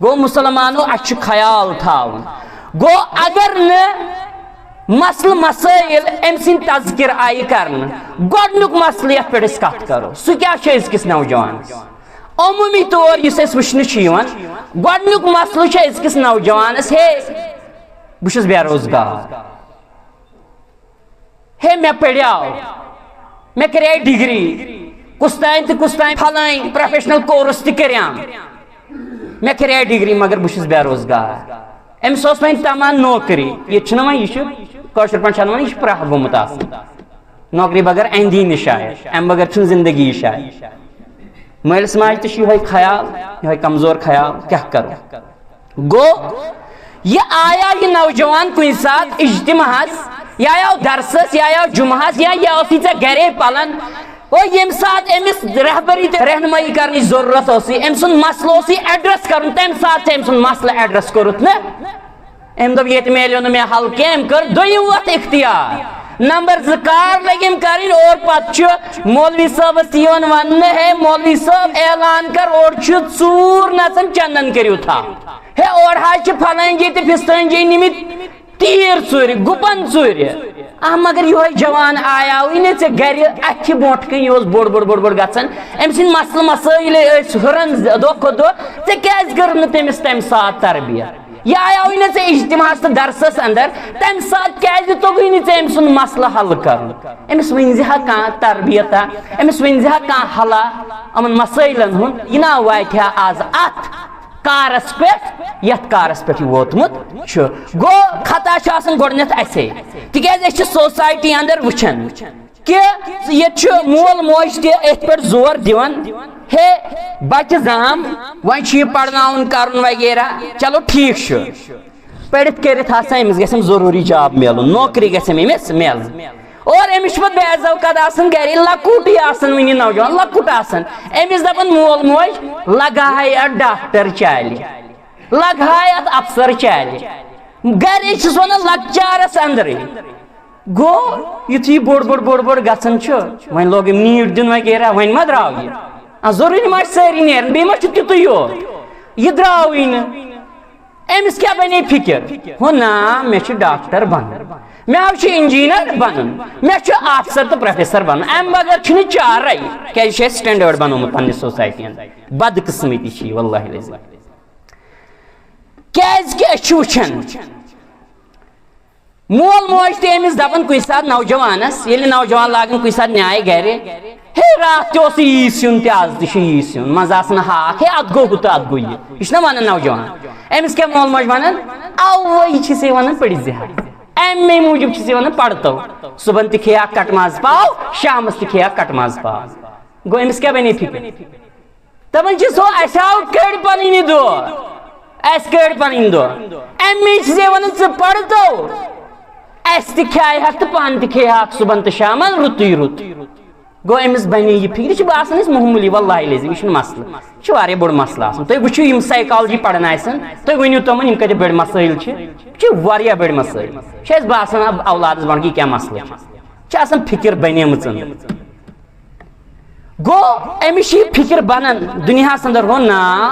گوٚو مُسلمانو، اَسہِ چھُ خیال تھاوُن۔ گوٚو اگر نہٕ مسلہٕ مسٲیِل أمۍ سٕنٛدِ تذکر آیہِ کرنہٕ، گۄڈٕنیُک مسلہٕ یَتھ پٮ۪ٹھ أسۍ کَتھ کرو، سُہ کیٛاہ چھُ أزکِس نوجوانَس؟ عموٗمی طور یُس اَسہِ وٕچھنہٕ چھُ یِوان، گۄڈٕنیُک مسلہٕ چھُ أزکِس نوجوانَس، ہے، بہٕ چھُس بے روزگار۔ ہے، مےٚ پٔریو، مےٚ کریے ڈگری، کُس تام تہٕ کُس تام پھلٲنۍ پروفیشنل کورس تہِ کریام۔ مےٚ کریے ڈگری، مگر بہٕ چھُس بے روزگار۔ أمِس اوس وۄنۍ تمنا نوکری۔ ییٚتہِ چھُنہ وۄنۍ، یہِ چھُ کٲشِر پٲٹھۍ چھِ وَنان، یہِ چھُ پرٛاہ گوٚمُت آسان۔ نوکری بغٲر اندی نِش آیہِ، اَمہِ بغٲر چھُنہٕ زندگی شاید۔ مٲلِس ماجہِ تہِ چھُ یِہوٚے خیال، یِہوٚے کمزور خیال، کیٛاہ کرو؟ گوٚو، یہِ آیا یہِ نوجوان کُنہِ ساتہٕ اجتماعس، یا آو درسس، یا آو جمعہس، یا یہِ اوسُے ژےٚ گرے پلن، او، ییٚمہِ ساتہٕ أمِس رہبری تہٕ رہنمٲیی کرنٕچ ضروٗرت اوسُے، أمۍ سُنٛد مسلہٕ اوسُے ایڈریس کرُن، تمہِ ساتہٕ چھِ أمۍ سُنٛد مسلہٕ ایڈریس کوٚرُتھ نہٕ؟ أمۍ دوٚپ، ییٚتہِ میلیو نہٕ مےٚ حل کینٛہہ، أمۍ کٔر دوٚیِم وَتھ اختیار۔ نمبر زٕ کار لٔگۍ أمۍ کَرٕنۍ، اور پَتہٕ چھُ مولوی صٲبَس تہِ یِوان وَننہٕ، ہے مولوی صٲب، اعلان کر، اورٕ چھُ ژوٗر نَژان، چندن کٔرِو تھا۔ ہے، اورٕ حظ چھِ فلٲنۍ جی تہٕ فِستٲنۍ جی نِمٕتۍ تیٖر ژوٗرِ، گُپن ژوٗرِ۔ آ، مگر یِہوٚے جوان آیاوٕے نہٕ ژےٚ گرِ اَتھِ برونٛٹھ کَنۍ، یہِ اوس بوٚڑ بوٚڑ بوٚڑ بوٚڑ گژھان۔ أمۍ سٕنٛدۍ مسلہٕ مسٲیِلے ٲسۍ ہُران دۄہ کھۄتہٕ دۄہ، ژےٚ کیٛازِ کٔر نہٕ تٔمِس تَمہِ ساتہٕ تربیت؟ یہِ آیاوٕے نہٕ ژےٚ اجتماعس تہٕ درسس اندر، تمہِ ساتہٕ کیازِ توٚگُے نہٕ ژےٚ أمۍ سُنٛد مسلہٕ حل کرُن؟ أمِس ؤنۍ زِ ہا کانٛہہ تربیتا، أمِس ؤنۍ زِ ہا کانٛہہ حلا یِمن مسٲیلن ہُنٛد، یہِ نا واتہِ ہا آز اتھ کارس پٮ۪ٹھ، یتھ کارس پٮ۪ٹھ یہِ ووتمُت چھُ۔ گوٚو خطا چھُ آسان گۄڈٕنٮ۪تھ اسے، تِکیازِ أسۍ چھِ سوسایٹی اندر وٕچھان۔ کہ ییٚتہِ چھُ مول موج تہِ أتھۍ پٮ۪ٹھ زور دِوان، ہے بچہِ زام، وۄنۍ چھُ یہِ پرناوُن کرُن وغیرہ، چلو ٹھیٖک چھُ، پٔرِتھ کٔرِتھ ہسا أمِس گژھِ أمِس ضروٗری جاب میلُن، نوکری گژھِ أمِس میلٕنۍ۔ اور أمِس چھُ پتہٕ بعض اوقات آسان گرِ لۄکُٹٕے آسان وُنہِ نوجوان، لۄکُٹ آسان، أمِس دپان مول موج، لگہٕ ہاے اتھ ڈاکٹر چالہِ، لگہٕ ہاے اتھ افسر چالہِ، گرے چھِس ونان لۄکچارس اندرٕے۔ گوٚو، یُتھُے یہِ بوٚڑ بوٚڑ بوٚڑ بوٚڑ گژھان چھُ، وۄنۍ لوگ أمۍ نیٖٹ دیُن وغیرہ، وۄنۍ ما درٛاو یہِ؟ آ، ضروٗری ما چھِ سٲری نیران، بیٚیہِ ما چھُ تیُتُے یوت؟ یہِ درٛاوٕے نہٕ۔ أمِس کیٛاہ بنے فِکر؟ ہُہ نا، مےٚ چھُ ڈاکٹر بنُن، مےٚ حظ چھُ انجینر بنُن، مےٚ چھُ آفسر تہٕ پروفیسر بنُن، امہِ بغٲر چھُنہٕ چارے۔ کیٛازِ یہِ چھُ اَسہِ سٹینڈٲرڈ بنومُت پننہِ سوسایٹی ہُنٛد؟ بدقٕسمتی چھِ یہِ، واللہ العظیم۔ کیٛازِ کہِ أسۍ چھِ وٕچھان، مول موج تہِ أمِس دَپان کُنہِ ساتہٕ نوجوانَس، ییٚلہِ نوجوان لاگان کُنہِ ساتہٕ نیٛاے گَرِ، ہے، راتھ تہِ اوس یی سیُن تہِ، آز تہِ چھُ یی سیُن، منٛزٕ آسان ہاکھ، ہے، اَتھ گوٚو ہُہ تہٕ اَتھ گوٚو یہِ۔ یہِ چھُنہ وَنان نوجوان۔ أمِس کیٛاہ مول موج وَنان؟ اَوَے چھِ سے وَنان پٔرِو زِہا۔ اَمے موٗجوٗب چھِ سے وَنان پَرتو، صُبحن تہِ کھیٚیہِ ہاکھ کَٹہٕ ماز پاو، شامَس تہِ کھیٚیہِ ہاکھ کَٹہٕ ماز پاو۔ گوٚو أمِس کیٛاہ بَنے فِکر؟ دَپان چھِس، ہو، اَسہِ آو کٔڑۍ پَنٕنۍ یہِ دۄہ، اَسہِ کٔڑۍ پَنٕنۍ دۄہ۔ اَمے چھِ ژےٚ وَنان، ژٕ پَرتو، اَسہِ تہِ کھیٛاے ہاکھ تہٕ پانہٕ تہِ کھیٚیہِ ہاکھ صُبحن تہٕ شامَن، رُتُے رُت۔ گوٚو أمِس بَنے یہِ فِکرِ، یہِ چھِ باسان اَسہِ معموٗلی، واللہ العظیم، یہِ چھُنہٕ مسلہٕ، یہِ چھُ واریاہ بوٚڑ مسلہٕ آسان۔ تُہۍ وٕچھِو، یِم سایکالجی پَران آسَن، تُہۍ ؤنِو تِمَن، یِم کَتہِ بٔڑۍ مسٲیِل چھِ، یہِ چھِ واریاہ بٔڑۍ مسٲیِل۔ یہِ چھِ اَسہِ باسان، اب اولادَس برونٛٹھ کہِ کیٛاہ مسلہٕ چھِ، یہِ چھِ آسان فِکِر بَنیمٕژ۔ گوٚو، أمِس چھِ یہِ فِکِر بَنان دُنیاہَس اندر، ہو نا،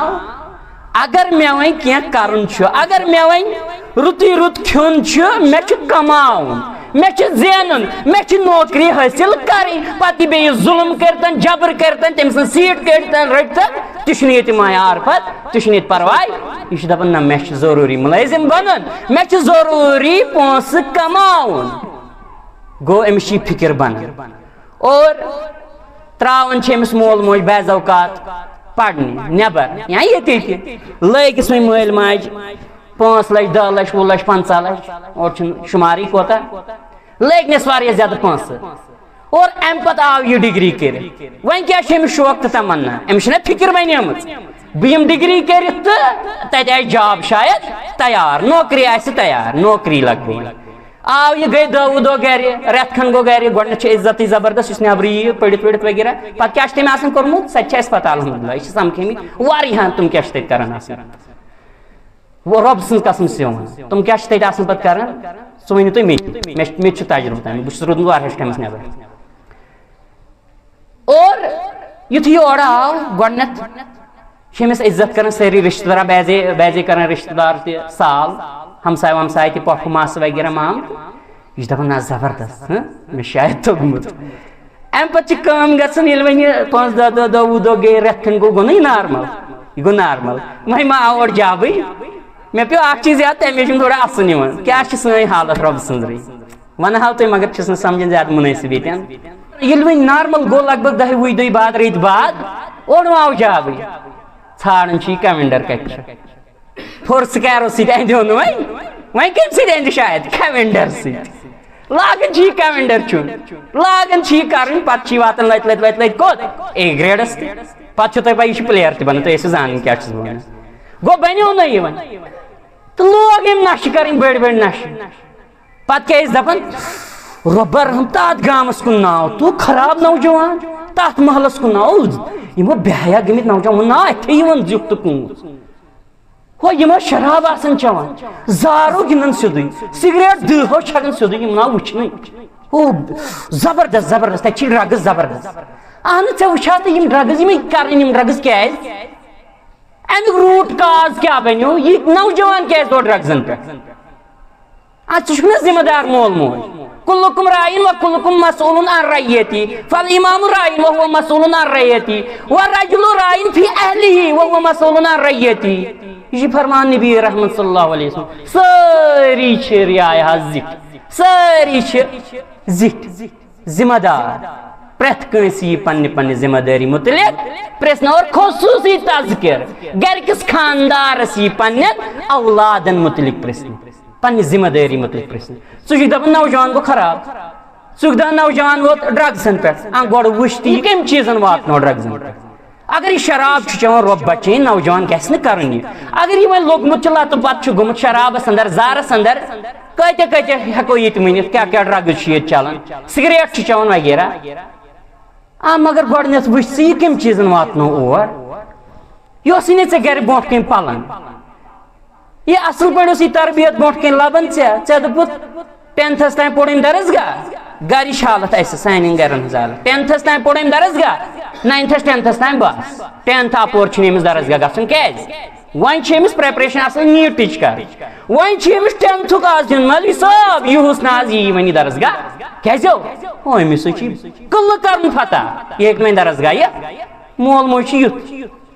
اگر مےٚ وۄنۍ کینٛہہ کَرُن چھُ، اگر مےٚ وۄنۍ رُتُے رُت کھیوٚن چھُ، مےٚ چھُ کَماوُن، مےٚ چھُ زینُن، مےٚ چھِ نوکری حٲصِل کَرٕنۍ، پَتہٕ یہِ بیٚیہِ ظُلُم کٔرۍتَن، جبر کٔرۍتَن، تٔمۍ سٕنٛز سیٖٹ کٔڑۍتَن، رٔٹۍتَن، تہِ چھُنہٕ ییٚتہِ معیار پَتہٕ، تہِ چھُنہٕ ییٚتہِ پَرواے۔ یہِ چھُ دَپان، نہ، مےٚ چھُ ضروٗری مُلٲزِم بَنُن، مےٚ چھُ ضروٗری پونٛسہٕ کَماوُن۔ گوٚو، أمِس چھِ یہِ فِکِر بَنان۔ اور ترٛاوان چھِ أمِس مول موج بعض اوقات پرنہِ نٮ۪بر یا ییٚتے تہِ۔ لٲگِس وۄنۍ مٲلۍ ماجہِ پانٛژھ لَچھ، دَہ لَچھ، وُہ لَچھ، پنٛژاہ لَچھ، اورٕ چھُنہٕ شُمارٕے کوتاہ۔ لٲگنَس واریاہ زیادٕ پونٛسہٕ۔ اور امہِ پتہٕ آو یہِ ڈگری کٔرِتھ۔ وۄنۍ کیٛاہ چھِ أمِس شوق تہٕ تمنا؟ أمِس چھِنہ فکر بنیمٕژ، بہٕ یِم ڈگری کٔرِتھ تہٕ تتہِ آسہِ جاب شاید تیار، نوکری آسہِ تیار، نوکری لگہٕ بہٕ وۄنۍ۔ آو یہِ، گٔے دہ وُہ دۄہ گرِ، رٮ۪تھ کھنڈ گوٚو گرِ، گۄڈٕنٮ۪تھ چھِ عزتٕے زبردست، یُس نٮ۪برٕ یِیہِ پٔرِتھ ؤرِتھ وغیرہ۔ پتہٕ کیٛاہ چھِ تٔمۍ آسان کوٚرمُت، سۄ تہِ چھِ اَسہِ پتہ الحمدللہ، یہِ چھِ سمکھیمٕتۍ واریاہن، تِم کیٛاہ چھِ تتہِ کران آسان۔ وۄنۍ رۄب سٕنٛز قسم چھِ یِوان، تِم کیٛاہ چھِ تَتہِ آسان پَتہٕ کَران؟ سُہ ؤنِو تُہۍ مےٚ، مےٚ مےٚ تہِ چھُ تجرُبہٕ تَمیُک، بہٕ چھُس روٗدمُت واریاہَس ٹایمَس نٮ۪بر۔ اور یُتھُے یہِ اورٕ آو، گۄڈٕنٮ۪تھ چھِ أمِس عزت کَران سٲری رِشتہٕ دار، بیزے بیزے کَران رِشتہٕ دار تہِ سال، ہمساے ومساے تہِ، پۄپھٕ ماسہٕ وغیرہ، مام تہِ۔ یہِ چھِ دَپان، نہ، زبردست، ہہ؟ مےٚ شاید توٚگمُت۔ امہِ پتہٕ چھِ کٲم گژھان، ییٚلہِ وۄنۍ یہِ پانٛژھ دہ دۄہ، دہ وُہ دۄہ گٔے، رٮ۪تھ کھنٛڈ گوٚو، گوٚو نہ یہِ نارمل؟ یہِ گوٚو نارمل۔ وۄنۍ ما آو اورٕ جابٕے؟ مےٚ پیوٚو اکھ چیٖز یاد، تمہِ وِزِ چھُم تھوڑا اسُن یِوان۔ کیٛاہ چھِ سٲنۍ حالت رۄبہٕ سٕنٛزرٕے؟ ونہٕ ہاو تۄہہِ، مگر چھُس نہٕ سمجھان زیادٕ مُنٲسِب ییٚتٮ۪ن۔ ییٚلہِ وۄنۍ نارمل گوٚو، لگ بگ دہہِ وُہہِ دۄہہِ بعد، رٔتۍ بعد، اورٕ ما آو جابٕے؟ ژھانڈان چھِ یہِ کمنڈر کتہِ چھُ۔ فور سکویرو سۭتۍ اَندیو نہٕ وۄنۍ، وۄنۍ کَمہِ سۭتۍ اَندِ شاید؟ کیلنڈر سۭتۍ۔ لاگان چھِ یہِ کیلنڈر چُن، لاگان چھِ یہِ کَرٕنۍ، پَتہٕ چھِ یہِ واتان لَتہِ لَتہِ لَتہِ لَتہِ کوٚت؟ اے گریڈَس تہِ۔ پَتہٕ چھُ تۄہہِ پَے، یہِ چھُ پٕلیر تہِ بَنان، تُہۍ ٲسِو زانان کیٛاہ چھُس بہٕ وَنان۔ گوٚو، بَنیو نہ یہِ وۄنۍ۔ تہٕ لوگ أمۍ نَشہٕ کَرٕنۍ، بٔڑۍ بٔڑۍ نَشہٕ۔ پَتہٕ کیٛاہ ٲسۍ دَپان؟ رۄبہ رحم، تَتھ گامَس کُن ناو، تُہ خراب نوجوان، تَتھ محلَس کُن ناو، یِمو بے حیا گٔمٕتۍ نوجوان، ووٚن نا اَتھے یِوان زیُٹھ تہٕ کوٗت۔ ہو، یِم ٲسۍ شراب آسان چٮ۪وان، زارو گِنٛدان سیوٚدُے، سگریٹ دٕہ ہو چھکان سیوٚدُے، یِم نہ وٕچھنٕے۔ ہو، زبردست، زبردست، تَتہِ چھِ ڈرگز زبردست۔ اہن ژےٚ وٕچھا تہٕ یِم ڈرگز، یِمے کرٕنۍ یِم ڈرگز کیٛازِ؟ اَمیُک روٗٹ کاز کیٛاہ بنیو؟ یہِ نوجوان کیٛازِ دوٚر ڈرگزن پٮ۪ٹھ؟ اَتھ ژٕ چھُکھ نہ ذمہ دار مول موج؟ کلکم راعین و کلکم مسئول عن رعیتی، فالامام راعین و هو مسئول عن رعیتی، والرجل راعین فی اہلہ و هو مسئول عن رعیتی۔ یہِ چھُ فرمان نبی رحمت صلی اللہ علیہ وسلم۔ سٲری چھِ رعایا زِٹھۍ، سٲری چھِ زِٹھۍ، ذمہ دار۔ پرٛٮ۪تھ کٲنٛسہِ یی پننہِ پننہِ ذمہ دٲری متعلق پرٛژھنہٕ اور خصوصی تذکر۔ گرِکِس خاندارس یی پننٮ۪ن اولادن متعلق پرٛژھنہٕ، پننہِ ذمہ دٲری متعلق پرٛژھنہٕ۔ ژٕ چھُکھ دپان نوجوان گوٚو خراب، ژٕ چھُکھ دپان نوجوان ووت ڈرگزن پٮ۪ٹھ۔ آ، گۄڈٕ وٕچھ تہٕ یہِ کمہِ چیٖزن واتنو ڈرگزن پٮ۪ٹھ؟ اگر یہِ شراب چھُ چٮ۪وان، رۄب بچٲیِن، نوجوان گژھِ نہٕ کرُن یہِ۔ اگر یہِ وۄنۍ لوٚگمُت چھُ لتہٕ، پتہٕ چھُ گوٚمُت شرابس اندر، زہرس اندر، کۭتیاہ کۭتیاہ ہٮ۪کو ییٚتہِ ؤنِتھ، کیٛاہ کیٛاہ ڈرگز چھِ ییٚتہِ چلان، سگریٹ چھِ چٮ۪وان وغیرہ۔ آ، مگر گۄڈٕنٮ۪تھ وٕچھ ژٕ، یہِ کمہِ چیٖزن واتنو اور؟ یہِ اوسُے نہٕ ژےٚ گرِ برونٛٹھ کَنۍ پلان۔ یہِ اصل پٲٹھۍ اوس یہِ تربیت برونٛٹھ کَنۍ لبان ژےٚ۔ ژےٚ دوٚپُتھ، ٹینتھس تام پوٚر أمۍ درسگاہ۔ گرِچ حالت اَسہِ، سانٮ۪ن گرن ہٕنٛز حالت۔ ٹینتھس تام پوٚر أمۍ درسگاہ، ناینتھس، ٹینتھس تام بس۔ ٹینتھ اپور چھُنہٕ أمِس درسگاہ گژھُن۔ کیٛازِ؟ وۄنۍ چھِ أمِس پریپریشن آسان نیٖٹٕچ کرٕنۍ۔ وۄنۍ چھِ أمِس ٹینتھُک آز دیُن، مولوی صٲب، یِہُس نہٕ آز یی وۄنۍ یہِ درسگاہ۔ کیٛازِ ہو؟ ہو، أمِس سۭتۍ چھِ قلعہٕ کرُن فتح۔ یہِ ہیٚکہِ وۄنۍ درسگاہ یِتھ؟ مول موج چھُ یُتھ۔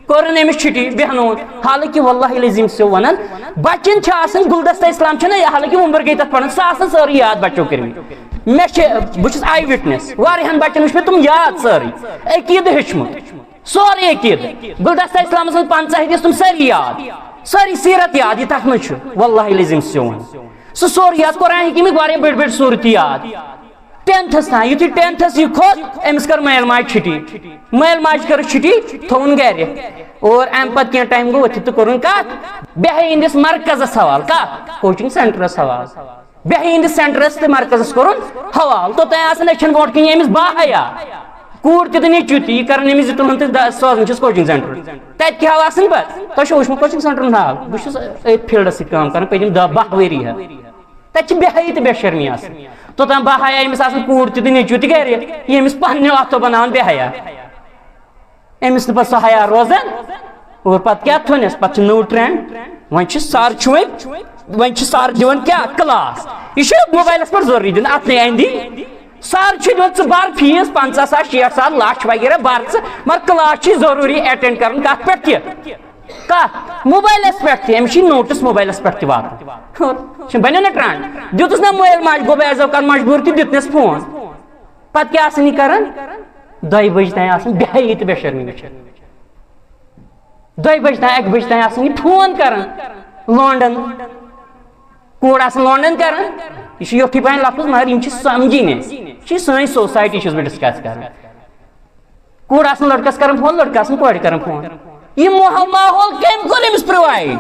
کوٚرُن أمِس چھُٹی، بیٚہنووُن۔ حالانکہ واللہ ییٚلہِ أسۍ یِم سیو وَنان، بَچَن چھِ آسان گُلدستہ اسلام چھُنہ، حالانکہ وُمبر گٔے تَتھ پَران، سُہ آسان سٲرٕے یاد بَچو کٔرمٕتۍ۔ مےٚ چھِ، بہٕ چھُس آے وِٹنٮ۪س، واریاہَن بَچَن وٕچھ مےٚ تِم یاد سٲرٕے، عقیٖدٕ ہیوٚچھمُت، سورُے عقیٖدٕ۔ گُلدستہ اسلامَس منٛز پنٛژاہ حدیث تِم سٲری یاد، سٲری سیٖرت یاد، یہِ تَتھ منٛز چھُ۔ واللہ ییٚلہِ أسۍ یِم سیو وَنان، سُہ سورُے یاد، قرآن حکیٖمٕکۍ واریاہ بٔڑۍ بٔڑۍ سوٗرتہِ یاد۔ ٹینتھس تام، یُتھُے ٹینتھس یہِ کھوٚت، أمِس کٔر مٲلۍ ماجہِ چھُٹی۔ مٲلۍ ماجہِ کٔرٕس چھُٹی، تھوٚوُن گرِ۔ اور اَمہِ پتہٕ کینٛہہ ٹایم گوٚو ؤتھِتھ تہٕ کوٚرُن کَتھ؟ بیٚہہِ یِہِنٛدِس مرکزس حوالہٕ۔ کَتھ؟ کوچنگ سینٹرس حوالہٕ۔ بیٚہہِ یِہِنٛدِس سینٹرس تہٕ مرکزس کوٚرُن حوالہٕ۔ توٚتام آسان أچھن برونٛٹھ کِنۍ أمِس باحیا۔ کوٗر تہِ تہٕ نیٚچوٗ تہِ، یہِ کران أمِس زِتُلہن تہٕ د-، سوزان چھِس کوچنگ سینٹر۔ تَتہِ کیٛاہ آو آسان پتہٕ؟ تۄہہِ چھُو وٕچھمُت کوچنگ سینٹرن حال؟ بہٕ چھُس أتھۍ فیٖلڈس سۭتۍ کٲم کران پٔتِم دَہ باہ ؤری ہا۔ تَتہِ چھِ بے حیٲیی تہٕ بے شرمی آسان۔ توٚتام باحیا أمِس آسان کوٗر تہِ تہٕ نیٚچوٗ تہِ گرِ، یہِ أمِس پننیو اَتھو بناوان بے حیا۔ أمِس نہٕ پتہٕ سُہ حیا روزان۔ اور پتہٕ کیٛاہ تھونس؟ پتہٕ چھُ نوٚو ٹرینڈ۔ وۄنۍ چھِ سر چھُ وۄنۍ، وۄنۍ چھِ سر دِوان کیٛاہ؟ کلاس۔ یہِ چھُ موبایلس پٮ۪ٹھ ضروٗری دیُن، اَتھ نَے اَندِ۔ سر چھُ دِوان، ژٕ بر فیٖس پنٛژاہ ساس، شیٹھ ساس، لچھ وغیرہ بر ژٕ، مگر کلاس چھُے ضروٗری اٹینڈ کرُن۔ کتھ پٮ۪ٹھ تہِ؟ کتھ؟ موبایلس پٮ۪ٹھ تہِ۔ أمِس چھِ نوٹس موبایلس پٮ۪ٹھ تہِ واتان۔ چھُنہٕ بنیو نہ ٹرینڈ؟ دیُتُس نہ مٲلۍ ماجہِ، گوٚو بہٕ آسہٕ کانٛہہ مجبوٗر تہِ دیُتنس فون۔ پتہٕ کیٛاہ آسان یہِ کران؟ دۄیہِ بجہِ تام آسان بے حیٲیی تہٕ بے شرمی وٕچھان۔ دۄیہِ بجہِ تام، اکہِ بجہِ تام آسان یہِ فون کران لونڈن۔ کوٗر آسان لونڈن کران۔ یہِ چھُ یوٚٹھُے پہن لفظ، مگر یِم چھِ سمجھی نہٕ اَسہِ۔ چھِ سٲنۍ سوسایٹی چھُس بہٕ ڈسکس کران۔ کوٗر آسن لڑکس کران فون، لڑکہٕ آسن کورِ کران فون۔ یہِ ماحول، ماحول کٔمۍ کوٚر أمِس پرووایڈ؟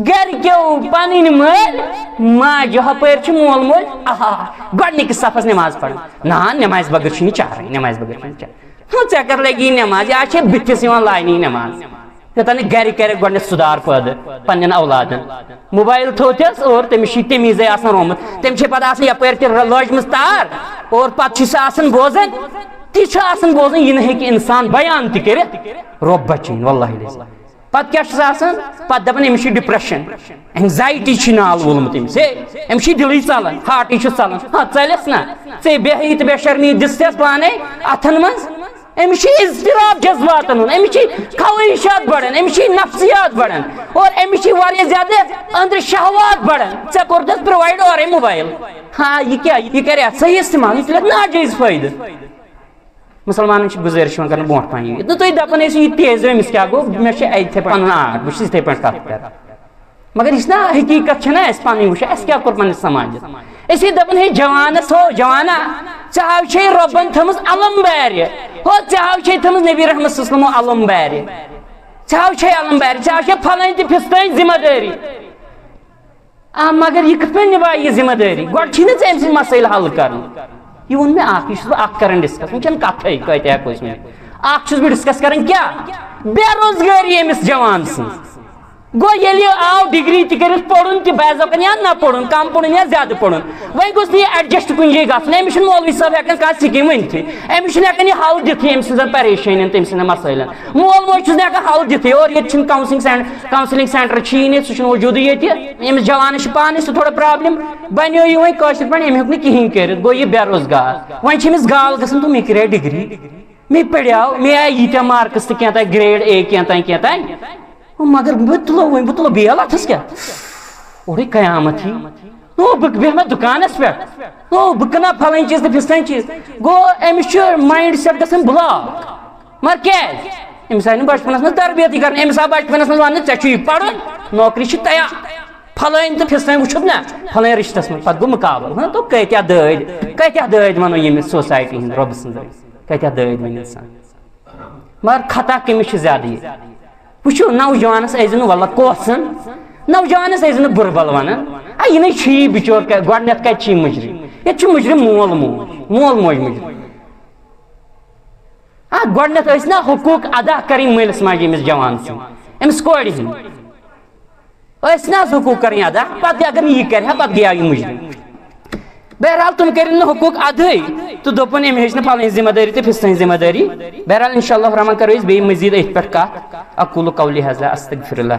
گرِکیو، پنٕنۍ مٲلۍ ماجہِ، ہۄپٲرۍ چھُ مول موج، آہا، گۄڈٕنِکِس صفس نماز پران۔ نہ، نمازِ بغٲر چھُنہٕ چارٕے، نمازِ بغٲر چھُنہٕ چارٕے۔ ہُہ، ژےٚ کر لگی نماز؟ یہِ چھے بٕتھِس یِوان لاینہٕ یہِ نماز۔ یوٚتام نہٕ گرِ کرِ گۄڈٕنٮ۪تھ سُدھار پٲدٕ پننٮ۪ن اولادن۔ موبایل تھوٚو تھس اور تٔمِس چھِ تمیٖزے آسان رومُت۔ تٔمِس چھِ پتہٕ آسان یپٲرۍ تہِ لٲجمٕژ تار اور پتہٕ چھُ سُہ آسان بوزان۔ تہِ چھُ آسان بوزان، یہِ نہٕ ہیٚکہِ انسان بیان تہِ کٔرِتھ۔ رۄب بچٲیِن، واللہ العظیم۔ پتہٕ کیٛاہ چھُس آسان؟ پتہٕ دپان، أمِس چھُ ڈپریشن، اینگزایٹی چھُ ناو وولمُت أمِس۔ ہے، أمِس چھُ دِلٕے ژلان، ہارٹٕے چھُس ژلان۔ ہا، ژلٮ۪س نا۔ ژےٚ بے حیی تہٕ بے شرمی دِژ ژےٚ پانے اتھن منٛز۔ أمِس چھُ اضطراب جذباتن ہُنٛد، أمِس چھِ خواہشات بڑان، أمِس چھِ نفسیات بڑان اور أمِس چھِ واریاہ زیادٕ أنٛدرٕ شہوات بڑان۔ ژےٚ کوٚرتھس پرووایڈ اورے موبایل۔ ہا، یہِ کیٛاہ؟ یہِ کرِ اتھ صحیح استعمال، یہِ تُلہِ اتھ ناجٲیز فٲیدٕ۔ مسلمانن چھِ گُزٲرِش یِوان کرنہٕ برونٛٹھ پانہٕ یہِ۔ نہ، تُہۍ دپان ٲسِو یہِ تیز أمِس کیٛاہ گوٚو؟ مےٚ چھُ اتہِ پنُن آرٹ، بہٕ چھُس یِتھے پٲٹھۍ کتھ کران۔ مگر یہِ چھِ نا حقیقت، چھِ نا اَسہِ پنٕنۍ وٕچھان، اَسہِ کیٛاہ کوٚر پننِس سماجس؟ أسۍ ہے دپان، ہے جوانس، ہو جوانا، ژےٚ ہاو چھے رۄبن تھٲمٕژ علم بارِ، ہو ژےٚ ہاو چھے تھٲمٕژ نبی رحمت صلی اللہ علیہ وسلم علم بارِ، ژےٚ ہاو چھے علم بارِ، ژےٚ ہاو چھے پھلٲنۍ تہٕ پھستٲنۍ ذمہ دٲری۔ آ، مگر یہِ کِتھ پٲٹھۍ نِبھایہِ یہِ ذمہٕ دٲری؟ گۄڈٕ چھی نہٕ ژےٚ أمۍ سٕنٛدۍ مسٲیِل حل کرُن۔ یہِ ووٚن مےٚ اکھ، یہِ چھُس بہٕ اکھ کران ڈسکس، وٕنکیٚن کتھے کۭتیاہ ہٮ۪کو أسۍ ؤنِتھ۔ اکھ چھُس بہٕ ڈسکس کران کیٛاہ؟ بے روزگٲری أمِس جوان سٕنٛز۔ گوٚو ییٚلہِ یہِ آو ڈگری تہِ کٔرِتھ، پوٚرُن تہِ بعض اوقات یا نہ پوٚرُن، کم پوٚرُن یا زیادٕ پوٚرُن، وۄنۍ گوٚژھ نہٕ یہِ ایڈجسٹ کُنہِ جایہِ گژھُن۔ أمِس چھُنہٕ مولوی صٲب ہٮ۪کان کانٛہہ سکیٖم ؤنِتھٕے، أمِس چھُنہٕ ہٮ۪کان یہِ حل دِتھٕے أمۍ سٕنٛزن پریشٲنین تہٕ أمۍ سٕنٛدٮ۪ن مسٲیلن۔ مول موج چھُس نہٕ ہٮ۪کان حل دِتھٕے، اور ییٚتہِ چھُنہٕ کاونسلنگ سینٹ-، کاونسلنگ سینٹر چھُیی نہٕ، سُہ چھُنہٕ وجوٗدٕے ییٚتہِ۔ أمِس جوانس چھِ پانس تہِ تھوڑا پرابلم، بنیو یہِ وۄنۍ کٲشِر پٲٹھۍ، أمۍ ہیوٚک نہٕ کِہینۍ کٔرِتھ، گوٚو یہِ بے روزگار۔ وۄنۍ چھِ أمِس گال گژھان، دوٚپُن، مےٚ کریے ڈگری، مےٚ پریو، مےٚ آیہِ ییٖتیٛاہ مارکس تہٕ کینٛہہ تام، گریڈ اے کینٛہہ تام، کینٛہہ تام۔ مگر بہٕ تُلو وۄنۍ، بہٕ تُلو بیل اتھس کیٛاہ؟ اورے قیامت یی۔ نو، بہٕ بیٚہمہٕ دُکانس پٮ۪ٹھ۔ نو، بہٕ کٕنہٕ پھلٲنۍ چیٖز تہٕ فِستٲنۍ چیٖز۔ گوٚو، أمِس چھُ مایِنڈ سیٹ گژھان بلاک۔ مگر کیٛازِ؟ أمِس آیہِ نہٕ بچپنس منٛز تربیتٕے کرنہٕ۔ أمِس آو بچپنس منٛز وننہٕ، "ژےٚ چھُے یہِ پرُن، نوکری چھِ تیار۔ پھلٲنۍ تہٕ فِستٲنۍ وٕچھُتھ نا، فلٲنۍ رشتس منٛز۔" پتہٕ گوٚو مُقابلہٕ۔ ہاں، تو کۭتیٛاہ دٲدۍ، کۭتیٛاہ دٲدۍ ونو ییٚمِس سوسایٹی ہٕنٛدۍ رۄبہٕ سٕنٛدۍ۔ کۭتیٛاہ دٲدۍ ؤنۍ انسان۔ مگر خطا کٔمِس چھُ زیادٕ یہِ؟ وٕچھِو، نوجوانس ٲسۍزِ نہٕ وَلہٕ کوسن، نوجوانس ٲسۍزِ نہٕ بُرٕ بل ونان۔ آ، یہِ نے چھُ یی بِچور، کَ-، گۄڈٕنٮ۪تھ کَتہِ چھُ یہِ مُجرم؟ ییٚتہِ چھُ مُجرم مول موج، مول موج مُجرم۔ آ، گۄڈٕنٮ۪تھ ٲسۍ نا حقوٗق ادا کَرٕنۍ مٲلِس ماجہِ أمِس جوان سٕنٛدۍ، أمِس کورِ ہٕنٛدۍ۔ ٲسۍ نہ حظ حقوٗق کَرٕنۍ ادا، پتہٕ اگر نہٕ یہِ کَرِ ہا، پتہٕ گٔیاو یہِ مُجرم۔ بہرحال، تِم کٔرِن نہٕ حقوٗق ادٲے تہٕ دوٚپُن، أمۍ ہیٚچھ نہٕ پھلٲنۍ ذمہ دٲری تہٕ فِستٲنۍ ذمہ دٲری۔ بہرحال، انشاءاللہ الرحمن کرو أسۍ بیٚیہِ مزید أتھۍ پٮ۪ٹھ کتھ۔ اقول قولی هذا، استغفر اللہ۔